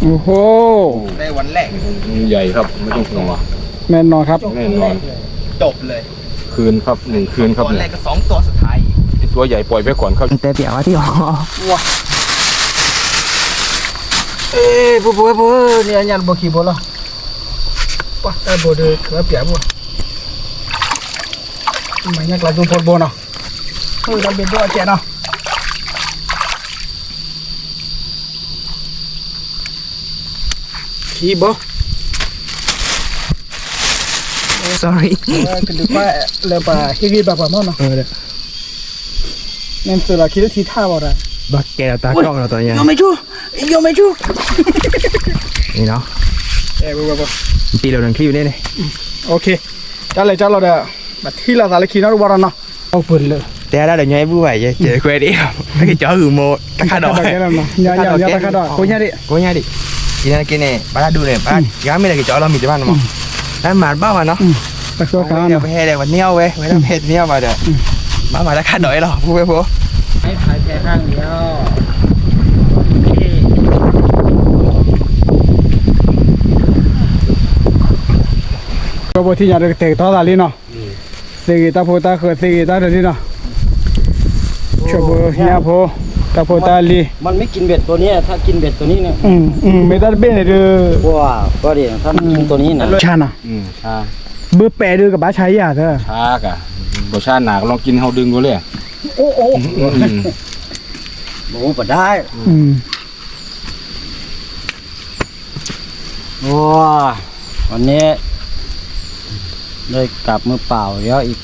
โอ้โห ได้วันแรก ใหญ่ครับ ไม่ต้องห่วง แน่นอนครับ แน่นอน จบเลย คืนครับ หนึ่งคืนครับ ตัวแรกก็สองตัวสุดท้าย ไอ้ตัวใหญ่ปล่อยไว้ก่อนครับ แต่เปียกว่าที่อ๋อ เอ้ย พวก พวก พวก เนี่ย ยันบ่ขี่บ่เหรอ ป่ะ แต่บ่เดือด ถือว่าเปียกบ่ มันยังกระดูกพดบ่เนาะ เออ ทำเป็นตัวแจกเนาะ ခံဘိ sorry ကဒုးကွၢ်လၢပှၤဟ့ၣ်ဂံၢ်ဘၣ်ပှၤမီၢ်နီၤ နသုးလီၤခံလၢထံထၣ်ဘၣ်ဒီး ဘၣ်ကဲဒီးတၢ်ကီၢ်ကဒီးတညါ ယိၤမဲာ်ဆူ ယိၤမဲာ်ဆူ န့ၣ်နီၤ ပံလီၤနချံယူၤန့ၣ်န့ၣ် တၢ်လဲၤကၢ်လီၤဒီး ပထံၣ်လိာ်သးလၢခံနီတဝီဒီးနီၤ အိၣ်ပလၢ တဲဒၣ်ဒီးညီအံၤဘူၣ်ဘၣ်ယဲ ကဲခွဲးဒ် ကကၢ်ဟုမ့ၢ်တခါဒီး တခါဒီးကဲလီၤနီၤ ညီညီညီတခါဒီး ကိညါဒံး ကိညါဒံး ယနာ်က့န့ၣ် ဘၣ်တၢ်ဒူၣ်န့ၣ် ဘၣ်ယၤမ့ၢ်လၢကကၢ်လီၤမံၤတဘၣ်န့ၣ်မး တၢ်မၤတဘၣ်ဘၣ်နီၤ တၢ်ဃိကါနီၤ ပဟဲဒီးပှၤန့ၢ်အီၣ်ဝဲ ဝဲဒၣ်ပဟဲတန့ၢ်အီၣ်ဘၣ်ဒီး ဘၣ်မၤတၢ်ခါဒီးအံၤလီၤ ဖိဝဲဖိ ကဘိထံၣ်ညါဒီးကတဲာ်ကတီၤသးလံနီၤ သ့ဂ့ၤတၢ်ဖိတၢ်ဃၢၤ သ့ဂ့ၤတၢ်တလံနီၤ ဆိဖိညၣ်ဖိ တၢ်ဖိတၢ်လံၤ มันไม่กินเบ็ดตัวนี้ ถ้ากินเบ็ดตัวนี้เนี่ย မ့ၢ်တၢ်တဘ့ၣ်န့ၣ်ဒုး ว่าก็ดี ถ้ามันกินตัวนี้นะ ဆါနီၤ ဆါ ဘၣ်ပဲာ်ဒုးကဘၣ်ဆါယၤသၢ ဆါက ဘၣ်ဆါနၤကလီၤက့ၤဟီၣ်ဒုးကိလၢ အိၣ်အိၣ် โอ้ปะได้ โอ้ วันนี้ ได้กลับมือเปล่า เดี๋ยวอีก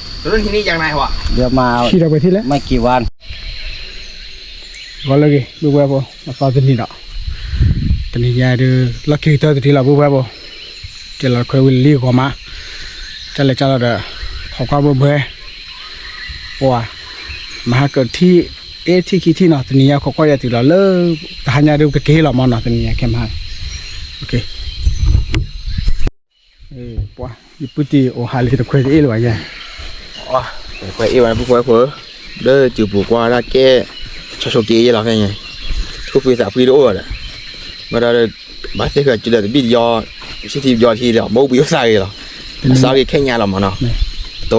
เดี๋ยวมา ထံၣ်ဒီးပှၤထံၣ်လဲၣ် ไม่กี่วัน ဂီၤလၢဂ့ၤ ပုၢ်ဝဲၢ်ဖိ အသီတနံၤဒီး တနံၤညါဒုး လီၢ်ခံကတၢၢ်တထံၣ်လီၤ ပုၢ်ဝဲၢ်ဖိ ကဲလီၤခွဲဝံၤလံဂီၤမး ကလဲၤကၢ်လီၤဒီး ခိးကွၢ်ဘိဘှဲ ပှၤ မဟါကထံၣ် အ့ထံၣ်ခံထံၣ်နီၤ တနံၤညါခိးကွၢ်ယၤတုၤလီၤလၢ တဟါညါဒုးကက့ၤလီၤမးနီၤ တနံၤညါခဲမဟါ ပှၤ ယပုၢ်တံၤအိၣ်ဟးလံတခွဲးတအ့ၣ်လၢၤဘၣ်ယဲ တခွဲးအ့ၣ်ဘၣ်န့ၣ် ပုၢ်ဖိဝဲၢ်ဖိ လၢတုၤပူၤကွၢ်ဒၣ်ကဲ ဆိဆိက့ယဲလီၤဖဲညါ ထူၣ်ဖှံသးဖှံတအိၣ်ဘၣ်ဒီး မ့ၢ်ဒီး ဘၣ်သ့ၣ်ဃၢၤကံလၢတဘံၣ်တယီ ဆံထံပယီထံလီၤ မ့ၢ်အိၣ်ဘှံးအိၣ်သါဂ့ၤလီၤ အစါဂ့ၤ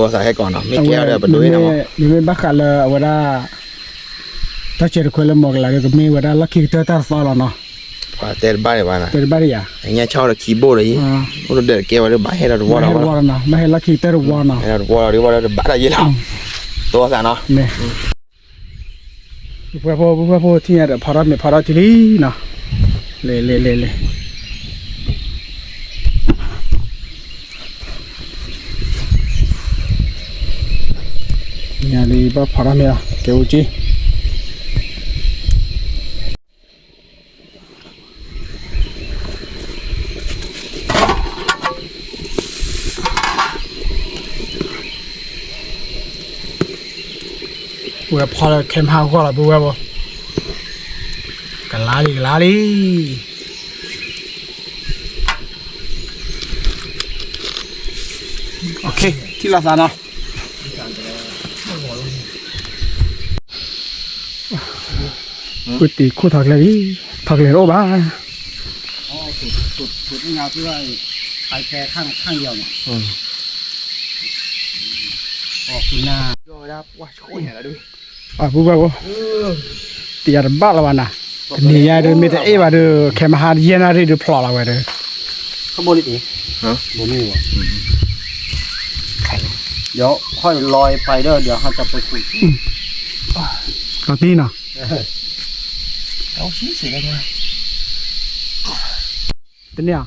ခဲညါလီၤမးနီၤ တိၢ်သးဟဲကီးနီၤ မ့ၢ်ကဲဒီးပဒိးအံၤနီၤ နမ့ၢ်ဘၣ်ဃးလၢအဝဲဒၣ် တၢ်စဲးတခွဲးလၢမီၤကလၤဒီး ကမ့ၢ်ဝဲဒၣ်လီၢ်ခံကတၢၢ်တၢ်တသီလီၤနီၤ ပှၤတဲတဘၣ်ဒံးဘၣ်နီၤ တဲတဘၣ်ဒံးယၤ အညါဆီဒီးခံဘိဒီးအံၤ အိၣ်ဒီးကဲဝဲဒၣ်ဘၣ်ဟဲဒီးတဝီဒီးဝီ ဘၣ်ဟဲလီၢ်ခံကတၢၢ်တဝီနီၤ ဟဲဒီးတဝီဒီးဝီဒီးဘၣ်တၢ်ယဲလီၤ တိၢ်သးနီၤ ပုၢ်ဖိ ပုၢ်ဖိ ထံၣ်ညါဒီးဖီထီၣ်မ့ၢ်ဖီထီၣ်ထံလံနီၤ လဲၤလဲၤလဲၤလဲၤ ညါလံဘၣ်ဖီထီၣ်မ့ၢ်လီၤ ကဲအိၣ်က့ၤ ဝဲဖီလၢခဲမဟါဂီၢ်လီၤ ပုၢ်ဝဲၢ်ဖိ ကလါလံ ကလါလံ ထံၣ်လိာ်သးနီၤ ပုၢ်တံၤခိၣ်ထီၣ်ကျဲလံ ထီၣ်ကျဲတအိၣ်ဘၣ် ပုၢ်ဝဲၢ်ဖိ တယၤတဘၣ်လၢၤဘၣ်နၤ တနံၤညါဒုး မ့ၢ်တအ့ၣ်ဘၣ်ဒီး ခဲမဟါယဲၢ်နၣ်ရံၣ်ဒုးဖျိးလီၤဝဲဒီး เดี๋ยวค่อยลอยไปเด้อ เดี๋ยวเขาจะไปขุด လီၤတံၢ်နီၤ တန့ၢ်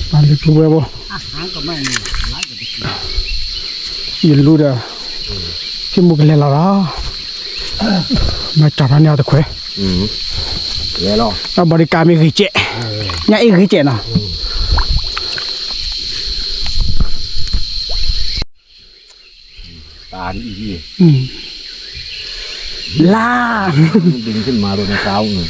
ဧါ အလံပုၢ်ဝဲၢ်ဖိ ယလူဒီး ဟံၣ်မူကလဲၤလီၤလီၤ မ့ၢ်ကၠီၤထီၣ်န့ၢ်အီၤတခွဲး ဘၣ်ဘီဒံးကါမ့ၢ်ဂ့ၤကဲး ညၣ်အ့ၣ်ဂ့ၤကဲးနီၤ ตาดี ลา ดึงขึ้นมาโดนเท้าเลย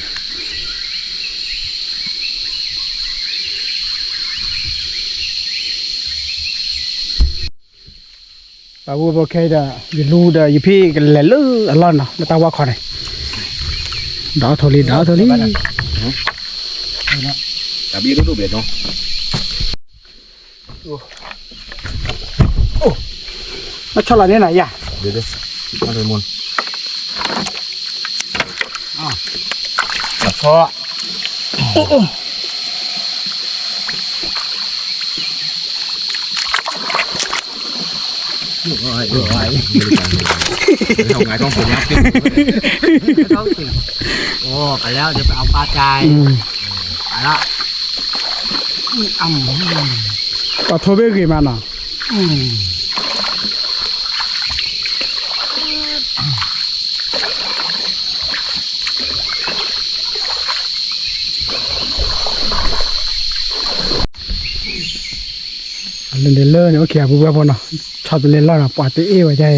เ ပှၤဖိခဲဒီး ယလူဒီးယဖံကလဲၤလၢအလီၢ်နီၤ လၢတၢ်ဝါခီန့ၣ်, ဒီးထိၣ်လံ ဒီးထိၣ်လံ, နဆီၣ်လီၤန့ၢ်နၤယၤ, ဆီၣ် โอ้ ไปแล้ว เดี๋ยวไปเอาปลาจ่าย อืม ไปละ อืม อ่ำ ปลาโทเบ้เกมาเนาะ อืม လၢန့ၣ်လၢန့ၣ် အိၣ်ခံဂၤပူၤပှဲၤဖိနီၤ, ဆီၣ်တလဲၤလီၢ်နီၤ ပှၤတအ့ၣ်ဝဲဒၣ်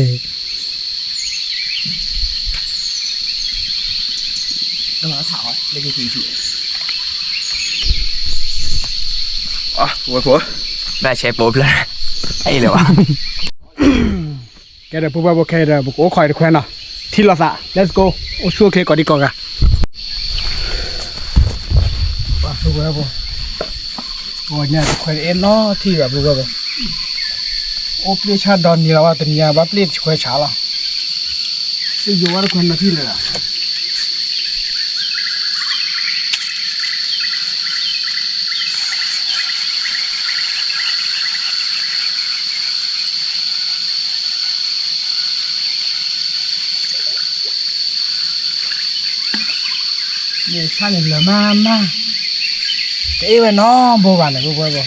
အံၤ, ဝဲဖိ ဘၣ်ဆဲးပိာ်ဖျၢၣ် အ့ၣ်လၢၤဘၣ် ကဲဒီးပူၤပှဲၤဖိခဲဒီး ပကအိၣ်ခိးအံၤတခွဲနီၤ, ထံၣ်လိာ်သး let's go, အိၣ်ဆူၣ်အိၣ်ချ့ကိးဒံကိးဂၤ, ပူၤပှဲၤဖိ, ပှၤညါတခွဲတအဲၣ်နီၤထံၣ်ဘၣ်ပူၤပှဲၤဖိ, အိၣ်ပျ့ၢ်ဆၣ်ဒီနံၤလီၤဘၣ် တနံၤညါဘၣ်ပျ့ၢ်တခွဲဆးလီၤ, စ့ယိၤဝဲတခွဲနီၤထံၣ်လၢၤ န့ၣ်ဆၣ်န့ၣ်လၢၤမးမး, တအ့ၣ်ဝဲနီတဘိဘၣ်န့ၣ် ပူၤပှဲၤဖ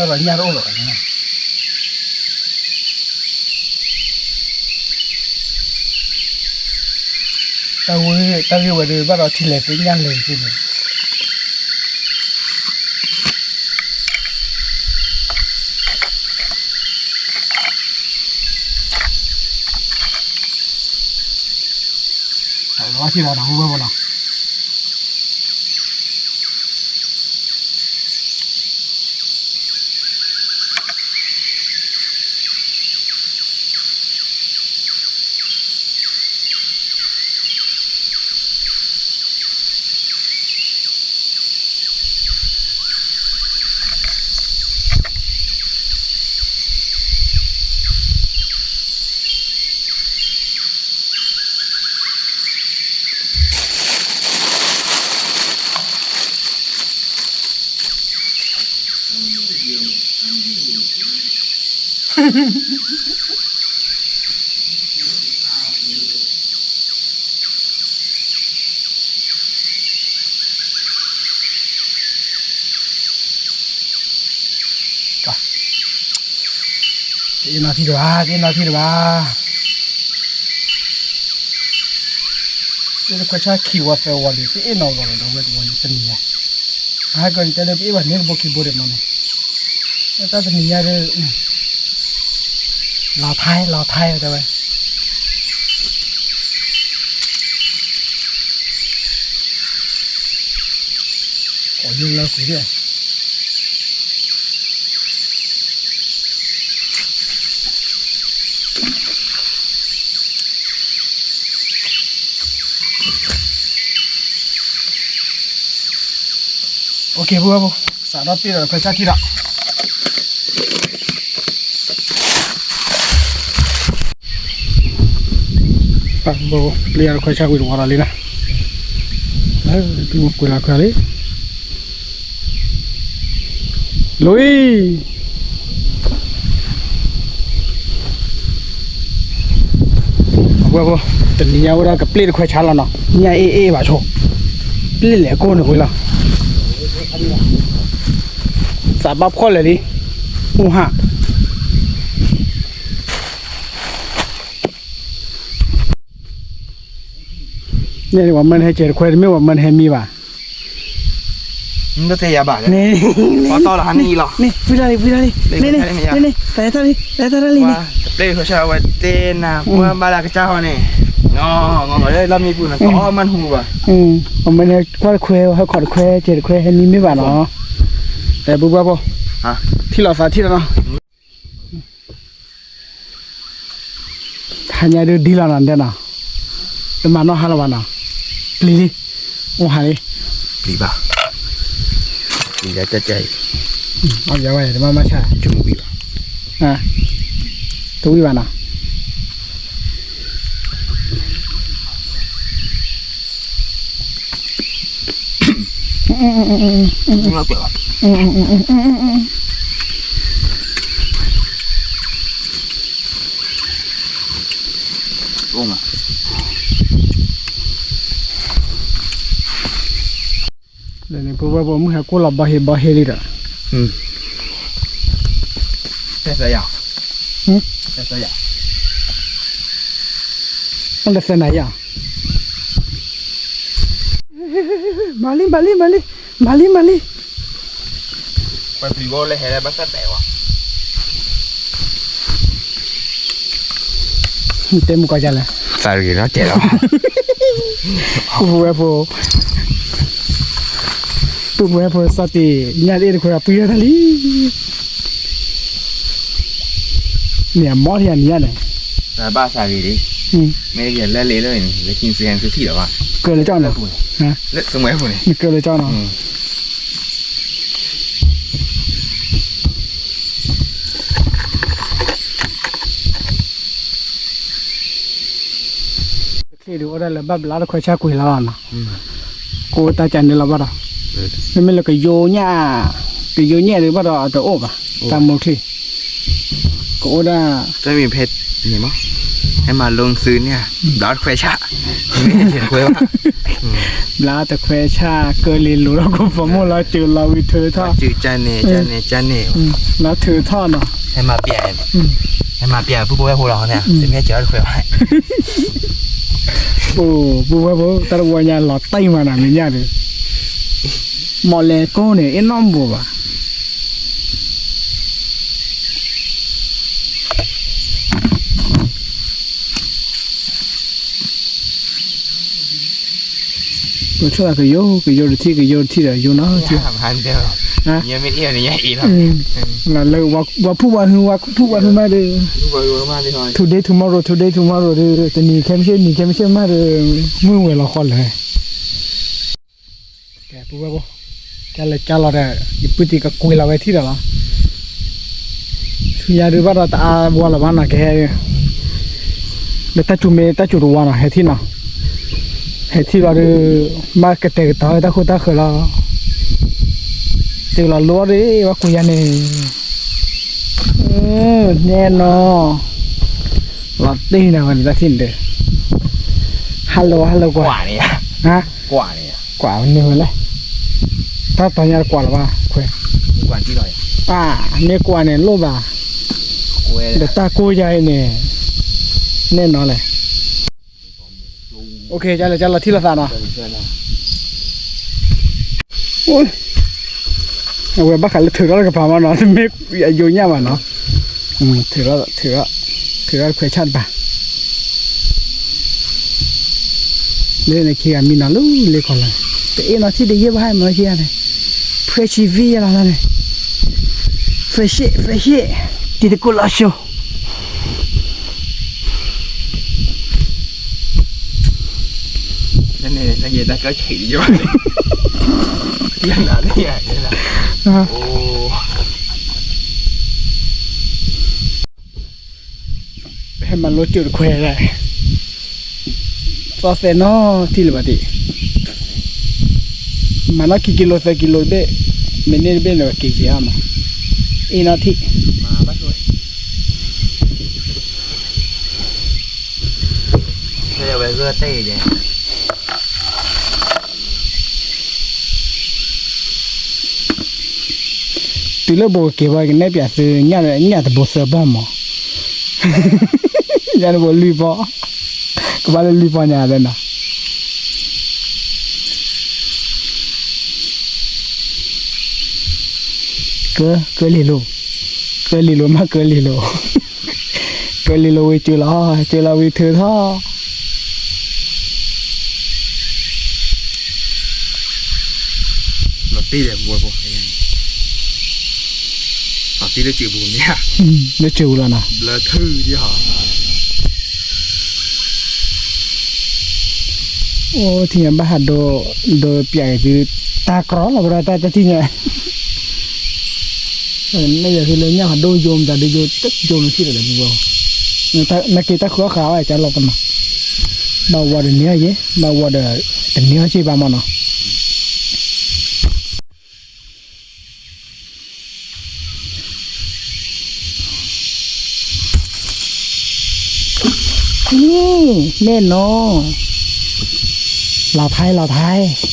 ိ ဘၣ်ဒီးညၣ်တအိၣ်လၢၤဘၣ်န့ၣ်, တၢ်ဂ့ၢ်ဝဲဒၣ်ဘၣ်ဒီးထံလဲၤသ့ၣ်ညၣ်လဲၤသ့ၣ်န့ၣ် တၢ်လီၤထံလီၤနီၤ ပူၤပှဲၤဖိနီၤ တအ့ၣ်နီၣ်ထံတဘၣ် တအ့ၣ်နီၣ်ထံတဘၣ် တခွဲးဆါခံဝီသၢဝီလံ တအ့ၣ်နီၣ်ဝီလီၤဒီးဝဲတဝီန့ၣ်တနံၤညါ အဟဲကီၤန့ၣ်တဲလၢပအ့ၣ်ဘၣ်န့ၣ်တဘိခံဘိဒံးမးန့ၣ် တၢ်တနံၤညါဒီး လီၤထါ လီၤထါတဲဝဲ ကိးယလၢကွံာ်ဒၣ် OK ပူၤပူၤ စးထီၣ်ပ့ၢ်ဒီးခွဲးဆါထံဒီး ပှၤပျ့ၢ်အီၤတခွဲးဆါဝံၤတဝီဒီးလံနီၤ, ပှၤကွံာ်လီၤခွဲးလံ, လီၤအံၤ, အဝဲဖိ, တနံၤညါဝဲဒၣ်ကပျ့ၢ်တခွဲးဆါလီၤနီၤ, ညၣ်အ့ၣ်အ့ၣ်ဘၣ်ဆိ, ပျ့ၢ်လဲၤကိၢ်န့ၣ်ဝံၤလီၤ, သးဘၣ်ဖှီၣ်လဲၤလံ, အိၣ်ဟး န့ၣ် ပှၤမၢနဟဲကဲတခွဲး တမ့ၢ်ပှၤမၢနဟဲမံဘၣ်. မ့ၢ်တသ့ယၤဘၣ်လဲၣ်, န့ၣ် ပှၤတီလီၤဟးန့ၣ်အံၤလီၤ, န့ၣ် ဝံၤတၢ်လံ ဝံၤတၢ်လံ, န့ၣ် န့ၣ် တၢ်လဲၤတၢ်လံ တၢ်လဲၤတၢ်လံ, တပျ့ၢ်ခွဲးဆါဝဲတဲနၤ ပှၤဘၣ်လၢကစၢ်ဟီန့ၣ်, လီမ့ၢ်ပူၤန့ၣ် ကီမၢ်နဟူဘၣ်. အမ့ၢ်န့ၣ် ကွၢ်တခွဲ ဟဲခီၣ်တခွဲ ကဲတခွဲ ဟဲနံၤမ့ၢ်ဘၣ်နီၤ. တဲပူၤဘၣ်ဖိ, ထံၣ်လီၤသးထံၣ်လီၤနီၤ. ဟါညါဒုးဒ်လီၤနီၤ တဲနီၤ, တမၤနီၣ်ဟါလီၤဘၣ်နီၤ, ပျံၤလံ, အိၣ်ဟါလံ, ပျံၤဘၣ်, ပျံၤလၢကၠၢ်ကၠၢ်အံၤ, အီၣ်ယၤဝဲ တမၤမၤဆါ, တမူဝံၤဘၣ်, တဝံၤဘၣ်နီၤ. လၢန့ၣ် ပဝဲပမုၢ်ဟဲကိၢ်လီၤဘီဟ့ဘီဟ့လံဒီး, တဲသးယၤ, တဲသးယၤ, အိၣ်လၢသဲနၤယၤ မၤလံ မၤလံ မၤလံ, မၤလံ မၤလံ, ပှၤပျံၤဘီလၢဟဲလၢဘၣ်တၢ်တဲဝဲ, တဲမုၢ်ကီၢ်ယၤလဲၣ်, သးရ့ၤနီၤတဲလီၤ, ပူၤပဝဲဖိ, ပူၤပဝဲဖိစီၤတံၢ် ညၣ်တအ့ၣ်တခွဲးပှံၤထီၣ်တၢ်လံ, န့ၣ်အမီၢ်ထံယၤနံၤညါန့ၣ်, ဘၣ်သးရ့ၤလံ, မ့ၢ်ယလဲၤလ့လၢန့ၣ် လၢခံစ့ဟဲသုထံၣ်လီၤဘၣ်, ကၢလၢကၠီနီၤ, လၢစမဲပူၤန့ၣ်, ကၢလၢကၠီနီၤ. ချ့ဒုးအိၣ်ဒၣ်လၢဘၣ်ဘျါတခွဲးဆၣ်ကွံာ်လီၤနီၤ, ကိးတၢ်ကန့ၣ်လီၤဘၣ်ဒီး, မ့မ့ၢ်လၢကယိညၣ်, ကယိညၣ်ဒုးဘၣ်ဒီးတအိၣ်ဘၣ်, တၢ်မိၢ်ချ့, ကအိၣ်ဒၣ်, တမ့ၢ်ဖဲန့ၣ်မး, ဟဲမၤလိသုန့ၣ်, ဘျါတခွဲးဆၣ်, ဘျါတခွဲးဆၣ် ကၢလံၤလိၤလီၤ ကိးပိာ်မိၣ်လီၤ စၢၤလီၤဝံၤထုးထီၣ်, န့ၣ်န့ၣ်, လီၤထုးထီၣ်နီၤ, ဟဲမၤပျဲ, ဟဲမၤပျဲပူၤပဝဲဖိလီၤန့ၣ်, တမ့ၢ်စၢၤတခွဲးဘၣ်, အိၣ် ပူၤဝဲဖိ တၢ်တဝီညါလီၤတံၢ်မးနီၤ မ့ၢ်ညၣ်ဒီး, မီၢ်လဲၤကိးန့ၣ် အ့ၣ်နီၣ်ဘိးဘၣ် ပဆိကမိၣ်ကယိ ကယိတထံၣ် ကယိတထံၣ်ဒီးယိနီၤ, လၢဝၤဖုၣ်ဝၤဟု ဝၤဖုၣ်ဝၤဟုမးဒီး, today tomorrow today tomorrow ဒီး တနံၤခဲမုၢ်ဆ့ၣ် နံၤခဲမုၢ်ဆ့ၣ်မးဒီး, မုၢ်ဝဲၤလီၤဃီလဲၣ် ကဲပူၤဝဲဖိ, ကၢ်လၢကၢ်လီၤဒီး ယပုၢ်တံၤကကွံာ်လီၤဝဲထံၣ်ဒီးလီၤ, ဆူညါဒုးဘၣ်ဒီးတအါဝါလီၤဘၣ်နီၤ ကဟဲ, လၢတၢ်စူၤမ့ၢ်တၢ်စူၤတဝါနီၤ ဟဲထံၣ်နီၤ, ဟဲထံၣ်လီၤဒီး, ဘၣ်ကတဲာ်ကတီၤဝဲတၢ်ဃိတၢ်ဃၢၤလီၤ, တုၤလီၤလိဒီး ဝဲကွံာ်ယၤန့ၣ်, နဲနီၤ, လီၤတံၢ်နၤဝဲန့ၣ်တၢ်ထံၣ်န့ၣ်ဒီး, hello hello ကွၢ်, ကွၢ်န့ၣ်ဝဲလဲၣ်, တၢ်တီၤညါတကွၢ်လၢၤဘၣ်ခွဲး, မ့ၢ်ကွၢ်န့ၣ်လိၣ်ဘၣ်, ဒီးတၢ်ကိၢ်ယၤအံၤန့ၣ်, နဲနီၤလဲၣ် ကၢ်လၢကၢ်လီၤထံၣ်လိာ်သးနီၤ, အဝဲဘၣ်ဃးလၢထုးထီၣ်တကပၤမးနီၤ တမ့ၢ်အယိညၣ်ဘၣ်နီၤ, ထုးထီၣ် ထုးထီၣ်တခွဲးဆၣ်တပၤ, လၢန့ၣ်ခံဂၤမံနီၤလၢလ့ခီလီၤ, တအ့ၣ်နီၤထံၣ်တယဲၢ်ဘၣ်ဟဲမၤခံဂၤန့ၣ်, ဖရဲးဆံဝံယလီၤန့ၣ်, ဖရဲးရှ့ၣ် ဖရဲးရှ့ၣ်, တံၤသကိးလီၤဆိ ဟဲမၤလိစၢၤတခွဲးဒၣ်, သီသဲနီၣ်ထံၣ်လၢၤဘၣ်တ့ၢ်, မၤနီၣ်ခံကံလိသၢကံလိတဘ့ၣ်, မ့ၢ်န့ၢ်တဘ့ၣ်န့ၣ် က့ၤက့ၤအါမး, အ့ၣ်နီၣ်ထံၣ် တုၤလၢဘိးကက့ၤဘၣ် ကနဲၣ်ပၠးသု ညၣ်တဘိသၢဘီၣ်မး, ညၣ်တဘိလွံၢ်ဘီၣ်, ကဘၣ်လၢလွံၢ်ဘီၣ်ညါဒီးနီၤ က, ကလံၤလိၤ, ကလံၤလိၤမး ကလံၤလိၤ, ကလံၤလိၤဝံၤစၢၤလီၤ, စၢၤလီၤဝံၤထုးထီၣ်, သံဒီးပဝဲဖိ, သံလၢစၢၤပူၤမ့ၢ်ဧါ, လၢစၢၤပူၤလီၤနီၤ, ဘျၢထူၣ်ဒ်ဟီ, အိၣ်ထံၣ်ညါဘၣ်ဟးဒိ, ဒိပျးက့ၤသု, တၢ်ကြီလီၤ ပဒၣ်တၢ်တထံၣ်ညါ, နယၤသုလၢညၣ်ဟးဒိယိၤမတၤဒိယိၤ တယိၤနထံၣ်ဒီးပူၤ, နက့ၤတၢ်ဃုအီၣ်ဃာ်အီၣ်ကၢ်လီၤပနီၤ, ဘၣ်ဝီဒီးန့ၢ်အီၤယဲ, ဘၣ်ဝီဒီး, တန့ၢ်အီၣ်က့ဘၣ်မနီၤ န့ၣ်နီၤ, လီၤထါ လီၤထါ, တ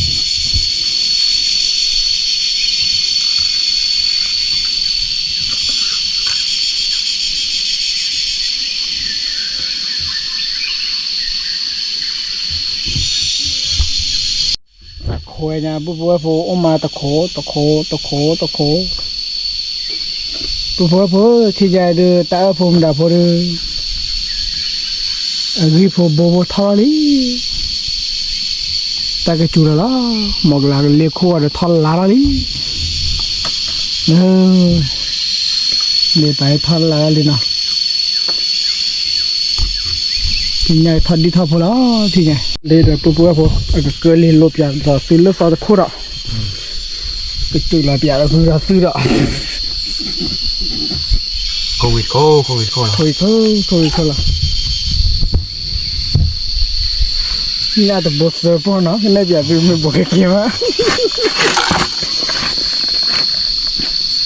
ခိးညါ ပုၢ်ဖိဝဲၢ်ဖိအိၣ်မးတခိး တခိး တခိး တခိး, ပုၢ်ဖိဝဲၢ်ဖိ ထံၣ်ညါဒုး တၢ်အၢၣ်ဖိမတၤဖိဒီး အဂံၢ်ဖိဘိဖိထီၣ်လီၤလံ, တၢ်ကစူၤလီၤလီၤ, မီၢ်ကလၤကလ့ခိၣ်အီၤဒီးထီၣ်လါလီၤလံ, လ့ပာ်ထီၣ်လါလီၤလံနီၤ ထံၣ်ညါထီၣ်ဒံၣ်ထီၣ်ဖိလီၤ ထံၣ်ညါ, လ့ဒီးပုၢ်ဖိဝဲၢ်ဖိ အကကၢလ့လိပၠးဒီးသုလၢသီတခိၣ်ဒီး, ကစူၤလီၤပၠးဒီးသုဒီးသုဒီး, ခိၣ်ဝံၤခိၣ် ခိၣ်ဝံၤခိၣ်လီၤ, ခိၣ်ဝံၤခိၣ် ခိၣ်ဝံၤခိၣ်လီၤ, ညၣ်တဘိသၢပီၢ်နီၤ ကနဲၣ်ပၠးသုမ့ၢ်ဘိးကက့ၤ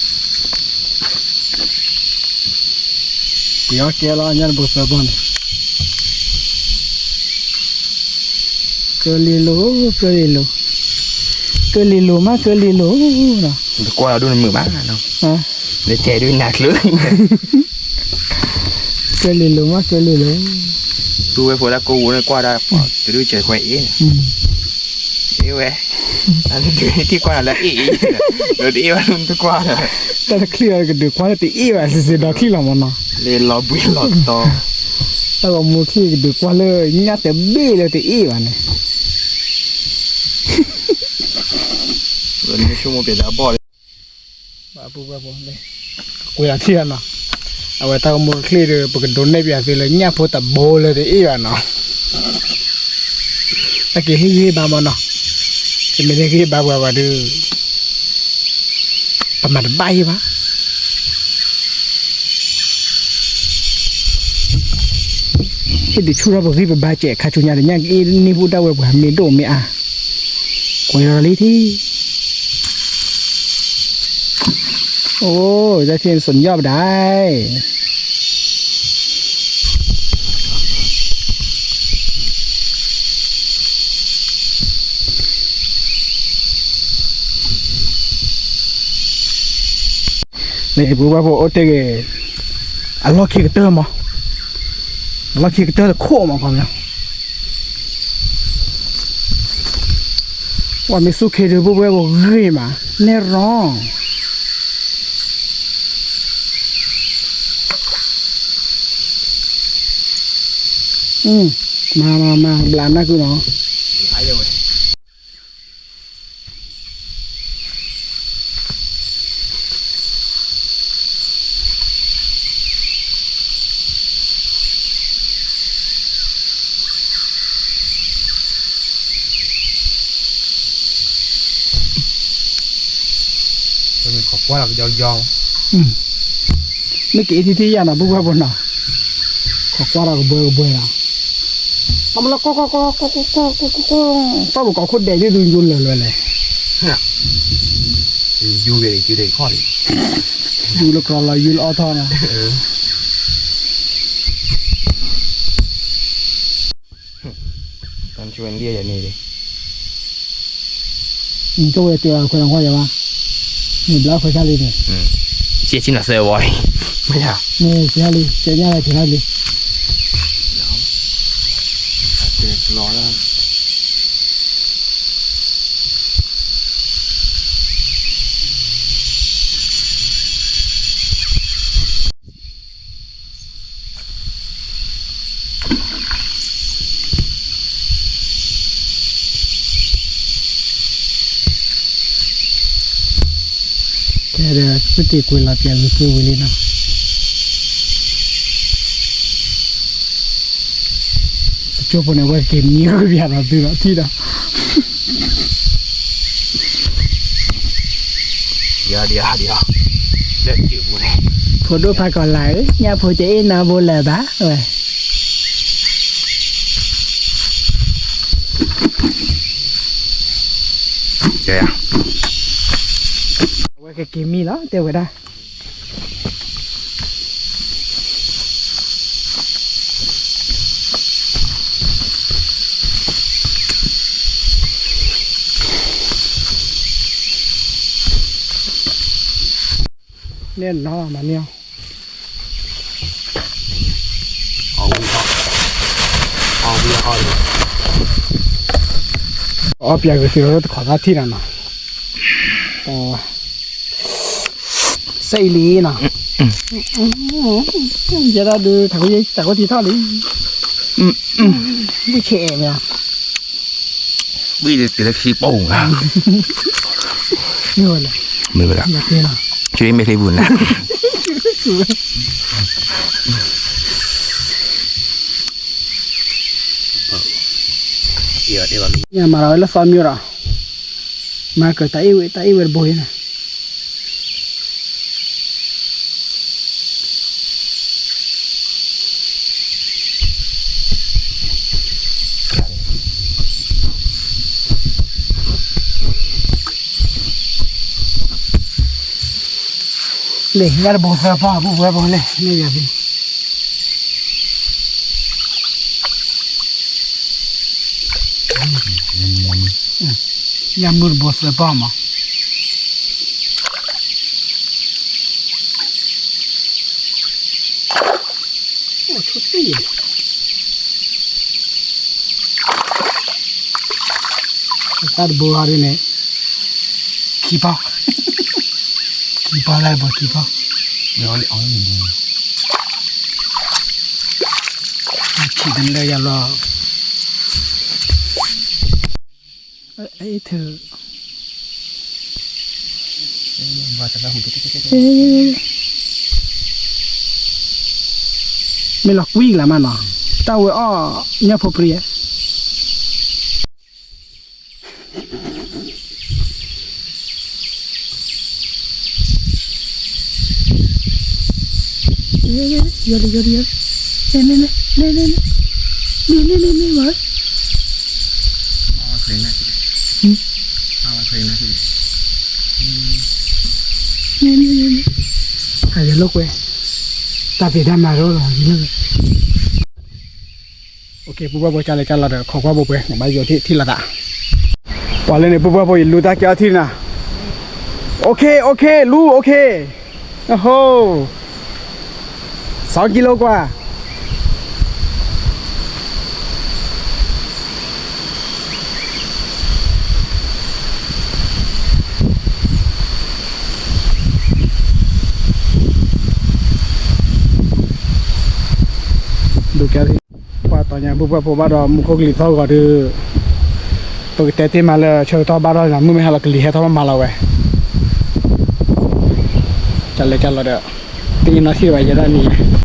မး ကွံာ်အီၤကဲလီၤ ညၣ်တဘိသၢပီၢ်န့ၣ်, ကၢလ့လိၤ ကၢလ့လိၤ, ကၢလ့လိၤမး ကၢလ့လိၤနီၤ, တကွၢ်လီၤဒိၣ်နမုာ်မးနီၤ, နတဲဒုးနၤချၢ, ကၢလ့လိၤမး ကၢလ့လိၤ, ပုၢ်ဝဲၢ်ဖိလၢကိးဝူန့ၣ်ကွၢ်ဒၣ် တဒုးစဲးခွဲးအ့ၣ်, အ့ၣ်ဝဲ, နထံၣ်ကွၢ်နၤလၢအ့ၣ်အ့ၣ်, ဒီးတအ့ၣ်ဘၣ်လၢနတကွၢ်ဒီး, တၢ်တချံၣ်အီၤကဒုးကွၢ်လၢတအ့ၣ်ဘၣ် စံးစ့ၢ်ဒီးချံၣ်လီၤမးနီၤ, လ့လီၤဘှံးလီၤတီၤ, တၢ်ဂီၤမူချံၣ်ကဒုးကွၢ်လၢညၣ်တဘ့ၣ်လၢတအ့ၣ်ဘၣ်န့ၣ် ဘၣ်ပုၢ်ဝဲၢ်ဖိ, ကွဲးလီၤထံၣ်လီၤနီၤ, အဝဲတၢ်ဂီၤမူချံၣ်ဒီး ပကဒုးနဲၣ်ပၠးသုလၢညၣ်ဖိတဘိလၢတအ့ၣ်ဘၣ်နီၤ, တၢ်က့ၤဟ့ၣ်ဂံၢ်ဟ့ၣ်ဘါမးနီၤ, တမ့ၢ်လၢဟ့ၣ်ဂံၢ်ဟ့ၣ်ဘါပှၤဘၣ်ဒီး ပမၤတဘၣ်ယံၤဘၣ် ဟ့ၣ်ဒုးဆူၣ်ထီၣ်ပဂံၢ်ပဘါစဲး ခါဆူညါဒီး ညၣ်ကအ့ၣ်န့ၢ်ဘူးဒၣ်ဝဲပှၤမ့ၢ်ဒိၣ်မ့ၢ်အါ, ကွဲးလီၤလံထံၣ်, အိၣ် တၢ်ထံၣ်န့ၣ် สุดยอดပဒၣ် န့ၣ် ပုၢ်ဝဲၢ်ဖိအိၣ်တ့ၢ်ဂ့ၤ, အလီၢ်ခံကတၢၢ်မး, အလီၢ်ခံကတၢၢ်တခိၣ်မး ခီပညီ, ပှၤမ့ၢ်စူၢ်ခ့ဒုး ပုၢ်ဝဲၢ်ဖိဂ့ၤမး, နဲၣ်ရီ, မၤမၤမၤ ဘျးနၢ်ကုနီၤ ခိးကွၢ်လီၤကယီယီ, မ့ၢ်ကအ့ၣ်ထံထံယၤနီၤ ပုၢ်ဝဲၢ်ဖိနီၤ, ခိးကွၢ်လီၤကဘှဲကဘှဲနီၤ, တၢ်မလီၤကီကီကီကီကီကီကီ, တၢ်ပကီၢ်ခိၣ်ဒဲးဒ်သိးယူလၢာ်လွဲလဲၣ်, ယူဂ့ၤယူဒဲးခီၣ်လံ, ယူလၢကြီလီၤယူလၢအီၣ်ထီၣ်နီၤ တၢ်ဝဲတဲလီၤခွဲးလီၤခွါယၤဘၣ်, မ့ၢ်ဘျါခွဲးဆါလံန့ၣ်, ဆ့ဆ့နီၤသၢဝီအံၤ, မ့ၢ်ဆ့ဆါလံ ကဲညါလီၤဆ့ဆါလံ, တဲကလီလၢ သုတ့ၢ်ကွံာ်လီၤပၠးဂုာ်ပှ့ၤဝံၤလံနီၤ, တကၠိဖိန့ၣ် အဝဲက့ၤမံဝဲပၠးဒီးသုဒီးထံၣ်ဒီး, ယၤဒံးယၤဒံး, လၢတ့ၢ်ပူၤန့ၣ်, ဖိဒိၣ်ဖးကီးလၢ်ဧၢ, ညၣ်ဖိတအ့ၣ်နီဘိလၢၤဘၣ်, ဝဲ အဝဲကက့ၤမံလီၤ တဲဝဲဒၣ်. န့ၣ်နီၤ မၤန့ၢ်အီၤ, အီၣ်ပၠးဂ့ၤသ့ၣ်လီၤ တခီသးထံၣ်နၤနီၤ. စဲအံၤလံနီၤ, ယဲဒၣ်ဒုး တၢ်ခိၣ်ထံထီၣ်လံ, ဘုၣ်ဆဲးအဲၣ်မ့ၢ်, ဘုၣ်တတုၤလၢခံပူၤ, မ့ၢ်ဝဲလဲၣ်, မ့ၢ်ဝဲဒၣ်, ဆူမ့ၢ်ချ့ပူၤနၤ. မၤလီၤဝဲလၢသီမၠိဒီး, မၤကတၢ်အ့ၣ်ဝဲ တၢ်အ့ၣ်ဝဲတဘိန့ၣ်. န့ၣ် ညၣ်တဘိသၢပီၢ် ပုၢ်ဝဲၢ်ဖိလဲၣ် န့ၣ်ယၤသ့ၣ် ညၣ်မုၢ်တဘိသၢပီၢ်မး. အိၣ်ဆူၣ်တံၢ်, တၢ်တဘိဟီဒ်န့ၣ် ခံပီၢ်, ခံပီၢ် တၢ်တဘိခံပီၢ်, ဆံးတလၢယၤလီၤ. အ့ၣ်ထုး, မ့ၢ်လီၤကွံကလၤမးနီၤ, တၢ်ဝဲအီၣ်ညၣ်ဖိပြံဧါ. ယီၤလံ ယီၤလံ ယီၤလံ, န့ၣ် န့ၣ် န့ၣ် မၤဝဲ, န့ၣ် န့ၣ် န့ၣ် အယလိာ်ကွဲ, တၢ်ဖံးတၢ်မၤတအိၣ်လီၤ. ပုၢ်ဝဲၢ်ဖိ ကၢ်လဲၣ်ကၢ်လီၤဒီး ခိးကွၢ်ဘိပှဲၤ ဘၣ်ယိာ်ထံၣ်လီၤသး. ပှၤလၢန့ၣ် ပုၢ်ဝဲၢ်ဖိ ယလူတၢ်ကဲအီထံၣ်နၤ. အိၣ်ခ့ အိၣ်ခ့ လူ အိၣ်ခ့. အိၣ်ဟိ, စီကံလိကွၢ်. ဒိးကဲ ပှၤတီၤညါ ပုၢ်ဝဲၢ်ဖိဘၣ်ဒီး မူခိၣ်ကလံၤသီၣ်ဂီၤဒီး ပကတဲတ့ၢ်မးလၢဆၢကတီၢ်ဘၣ်ထီၣ်ညါ မုၢ်မ့ၢ်ဟါလီၤ ကလံၤဟဲထီၣ်မးလီၤဝဲ. ကၢ်လဲၣ်ကၢ်လီၤဒီး တ့ၢ်နီၢ်ဆံၣ်ဘၣ်ယဲဒၣ်န့ၣ်.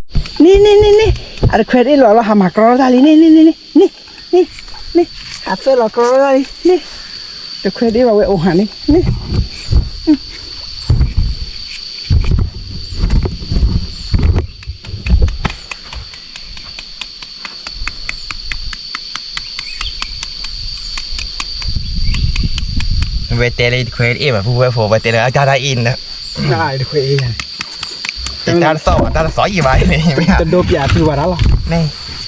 န့ၣ် န့ၣ် န့ၣ် န့ၣ် အတခွဲးတ့ၢ်လီၤလီၤ ဟးမၤကြီတၢ်လံ န့ၣ် န့ၣ် န့ၣ် န့ၣ် န့ၣ် ဟးသၢလီၤကြီတၢ်လံ န့ၣ် တခွဲးတ့ၢ်ဘၣ်ဝဲအိၣ်ဟးန့ၣ် န့ၣ် ဝဲတဲလၢတခွဲးတ့ၢ်ဘၣ် ပုၢ်ဝဲၢ်ဖိ ဝဲတဲလၢအတၢ်တၢ်အံၤန့ၣ် တခွဲးတ့ၢ်ဘၣ် တၢ်တသီၣ်ဘၣ် တၢ်တသီၣ်အံၤဘၣ်န့ၣ် တဒိးပၠးသုဘၣ်တၢ်လီ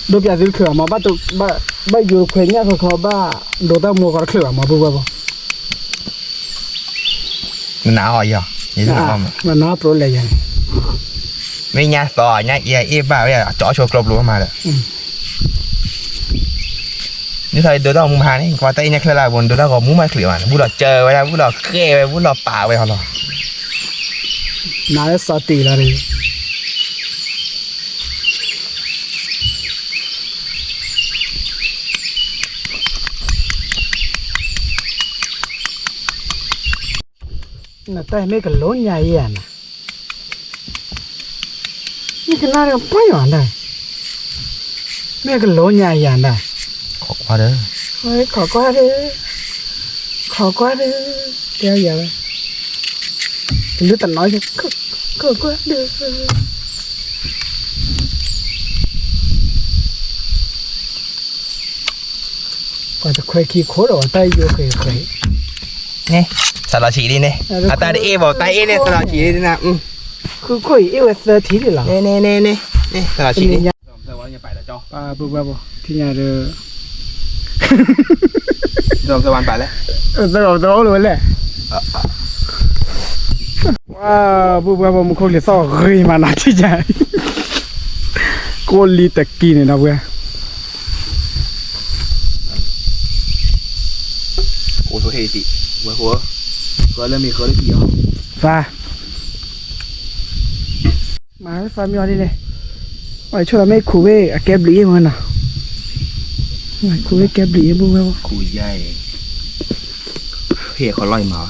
ၤ. ဒိးပၠးသုတချုးဘၣ်မး ဘၣ်ယိၤတခွဲးညၣ်ခီခီ ဘၣ်ဒိးတၢ်မူခီတချုးဘၣ်မး ပုၢ်ဝဲၢ်ဖိ နနၢ်အီၤယီၤ နနၢ်ပျိလဲၣ်ယၤန့ၣ် မ့ၢ်ညါသီညါအံၤအ့ၣ်ဘၣ်ဝဲ ကၠီအီၣ်ဆိကျိပျိမးဒီး နထီၣ်ဒိးတၢ်မူမဟါန့ၣ် ကွၢ်တၢ်အ့ၣ်ညါချၢလၢအဘိ နဒိးတၢ်ဂီၤမူမးချုးဘၣ်န့ၣ် ဘူးလီၤစၢၤဝဲဒၣ် ဘူးလီၤဃဲၣ်ဝဲ ဘူးလီၤပာ်ဝဲဟီလီၤ နၤလၢစီၤတံၢ်လီၤန့ၣ် နတၢ်မ့ၢ်ကလိညါယဲၢ်နၤ ကနၣ်ဒီးပှၢ်ယွၤဒၣ်, မ့ၢ်ကလိညါယၤဒၣ်, ခိးကွၢ်ဒီး, ခိးကွၢ်ဒီး, ခိးကွၢ်ဒီး, တဲယၤဝဲ, ကလုၢ်တနီၤ, ခိးကွၢ်ဒီး ပှၤတခွဲခံခိၣ်ဒီး တၢ်ယိဃဲဃဲ, န့ၣ်, စးလီၤဆံးလံန့ၣ်, အတၢ်တအ့ၣ်ဘၣ် တၢ်အ့ၣ်န့ၣ် စးလီၤဆံးလံန့ၣ်, ဃုခိၣ်အံၤအ့ၣ်ဝဲသၢထံၣ်န့ၣ်လီၤ, န့ၣ်န့ၣ်န့ၣ်, စးလီၤဆံးလံ, ပှၤပုၢ်ဝဲၢ်ဖိ ထံၣ်ညါဒီး သရၣ်သရၣ်အိၣ်လၢၤဝဲလဲၣ်, ပှၤပုၢ်ဝဲၢ်ဖိ မူခိၣ်လံၤသီၣ်ဂ့ၤမးနီၤ ထံၣ်ညါ, ကိၣ်လံတကံန့ၣ်ဒီပုၢ်ဝဲၢ်, အိၣ်ဆိဟ့ၣ်တံၢ်, ဝဲဃိ, ဃၢလၢမ့ၢ်ဃၢလၢထံၣ်အီၤ, သး မၤဝဲသးမံအီၤဒ်န့ၣ်, အဆိလီၤမ့ၢ်ခူၣ်ဝဲအကဲဘျုးအ့ၣ်မနီၤ, ခူၣ်ဝဲကဲဘျုးအ့ၣ်ပုၢ်ဝဲၢ်, ခူၣ်ယါအံၤ, ဟ့ၣ်ခီလီၤအံၤမၤ,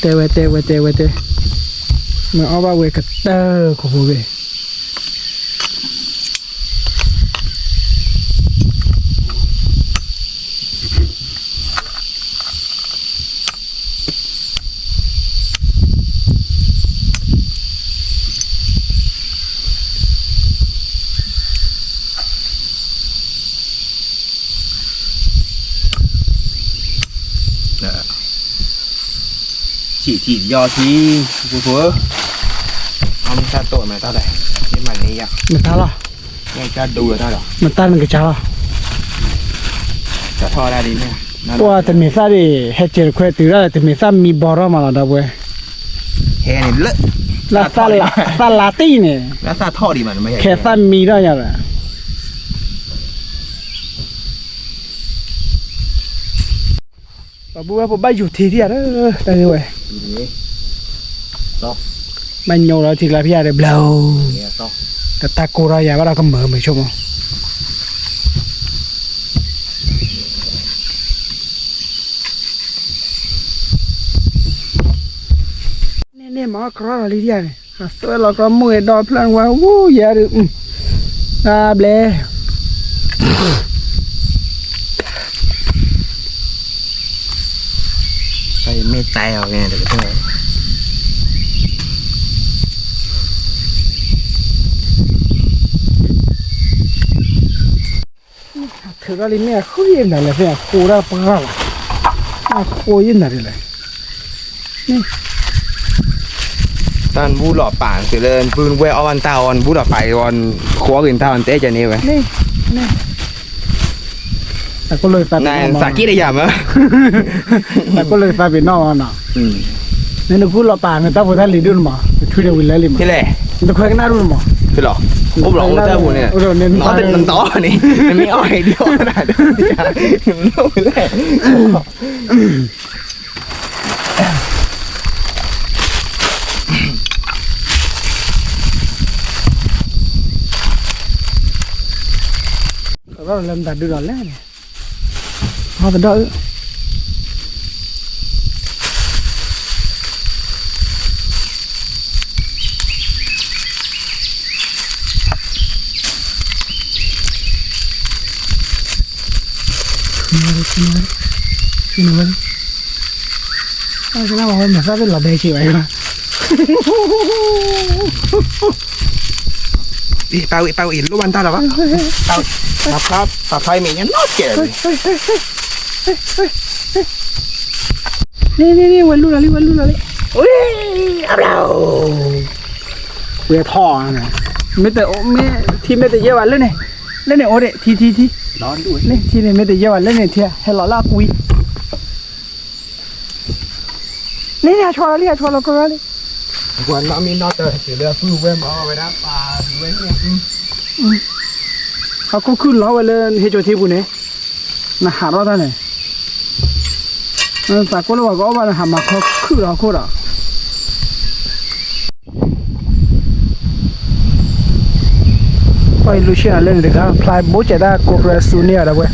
တဲဝဲတဲဝဲတဲဝဲတဲ, မ့ၢ်အီၣ်ဘၣ်ဝဲကတၢၢ်ခိၣ်ဖိဝဲ ဆံးထံးယီၤထံး, ပူဖိ, အမ့ၢ်တၢ်တိၢ်မ့ၢ်တၢ်လဲၣ်, မ့ၢ်မၤန့ၢ်ယၤ, မတၤလီၤ, မ့ၢ်တၢ်ဒူတၢ်လီၤ, မတၤနကစၢ်လီၤ, တၢ်ထီၣ်ဒၣ်ဒ်န့ၣ်, ပှၤတမ့ၢ်သၣ်ဒံး ဟဲကဲတခွဲတုၤဒၣ် တမ့ၢ်သၣ်မံဘီထီၣ်မးလီၤ ဒီပုၢ်ဝဲၢ်, ဟဲန့ၣ်လၢ, သၣ်လါတံၢ်န့ၣ်, ခဲသၣ်မံထီၣ်ညါလီၤ ပှၤပုၢ်ဝဲၢ်ဖိဘၣ်ယူၤထံထံၣ်ဧါ, တၢ်ဂ့ၢ်ဝဲ, ဘၣ်ညိလီၤထံကျါဖံးယၤဒီးဘျီ, တတၢ်ကိၢ်ထီၣ်ယၤဘၣ်ဒီးကမၢမုာ်ဆိကမိၣ်, န့ၣ်န့ၣ်မၤကရီလီၤလံဒ်ယၤန့ၣ် အသွဲလီၤကရီမုၢ်ဒီဖျၢၣ်ဝဲ ဝူယဲဒုး, တၢ်ဘျဲ တၢ်ယမ့ၢ်တဲအီၤန့ၣ်တက့ၢ်, ထုးထီၣ်လံမ့ၢ်အဃိယဲၢ်နၤလဲၣ် ဖဲအဃိဒၣ်ပှၢ်လီၤ, အဃိယဲၢ်နၤဒ်လဲၣ်, တၢ်နဘူၣ်လီၤပာ်န့ၣ် တုၤလၢနပုၢ်နဝဲၢ်အီၣ်ဘၣ်နတၢ်အီၤ နဘူၣ်လီၤပာ်အီၤ ဃိအီၣ်က့ၤနတၢ်အီၤ နတဲကန့ၢ်ဝဲ, နသးက့တယၤမး, နကူလီၤပာ်န့ၣ် တၢ်ဖိတၢ်လံၤဒိၣ်န့ၣ်မး နထွံန့ၣ်ဝံၤလၢလံမး, နတခွဲကနၣ်ဒိၣ်န့ၣ်မး, အိၣ်ဘျီအိၣ်တၢ်ပူၤန့ၣ်, နတအီၣ်န့ၣ်, နမ့ၢ်အီၣ်ဟဲဒ်အီၣ်နၤဒီး, နမ့ၢ်အိၣ်လဲၣ် ကဘၣ်လၢမတၤဒုဒီးလဲၣ်န့ၣ်, ဟီသဒီးအု, ဆူနဝဲ, ဆူနဝဲ, အကနၣ်ဝဲမဲာ်သၣ်သ့ၣ်လီၤဒဲက့ၤဝဲ, ပာ်ဝံၤ ပာ်ဝံၤ လိၣ်ဘၣ်တၢ်လီၤဘၣ်, ပာ်ဖျါ ပာ်ဖျါအံၤမ့ၢ်ညါနီၢ်ကဲး, န့ၣ်န့ၣ်န့ၣ် ဝဲလူလီၤလံ ဝဲလူလီၤလံ, ဝဲအဘျီ ဝဲထီၣ်, မ့ၢ်တအိၣ် မ့ၢ်ထံမ့ၢ်တယဲၢ်ဘၣ်လၢန့ၣ်, လၢန့ၣ်အိၣ်ဒံး ထံထံထံ, န့ၣ်ထံန့ၣ်မ့ၢ်တယဲၢ်ဘၣ်လၢန့ၣ်ထံ ဟဲလီၤလၢအကွံ န့ၣ်န့ၣ် အဆီလီၤလံ အဆီလီၤကရၢလံ, အခိၣ်ခုၣ်လီၤဝဲလၢဟ့ၣ်ကၠိထံပူၤန့ၣ်, နဟးထီၣ်တၢ်န့ၣ်, သးကိၢ်လၢပှၤကအီၣ်ဘၣ် နဟးမၤခီခုၣ်လီၤအခိၣ်ဒီး ပှၤအံၤလူၤဆ့ၣ်နၤလၢန့ၣ်တခါ ဖျါဘိကဲဒၣ်ကိးကြၢးစူန့ၢ်အီၤဒီးဝဲ,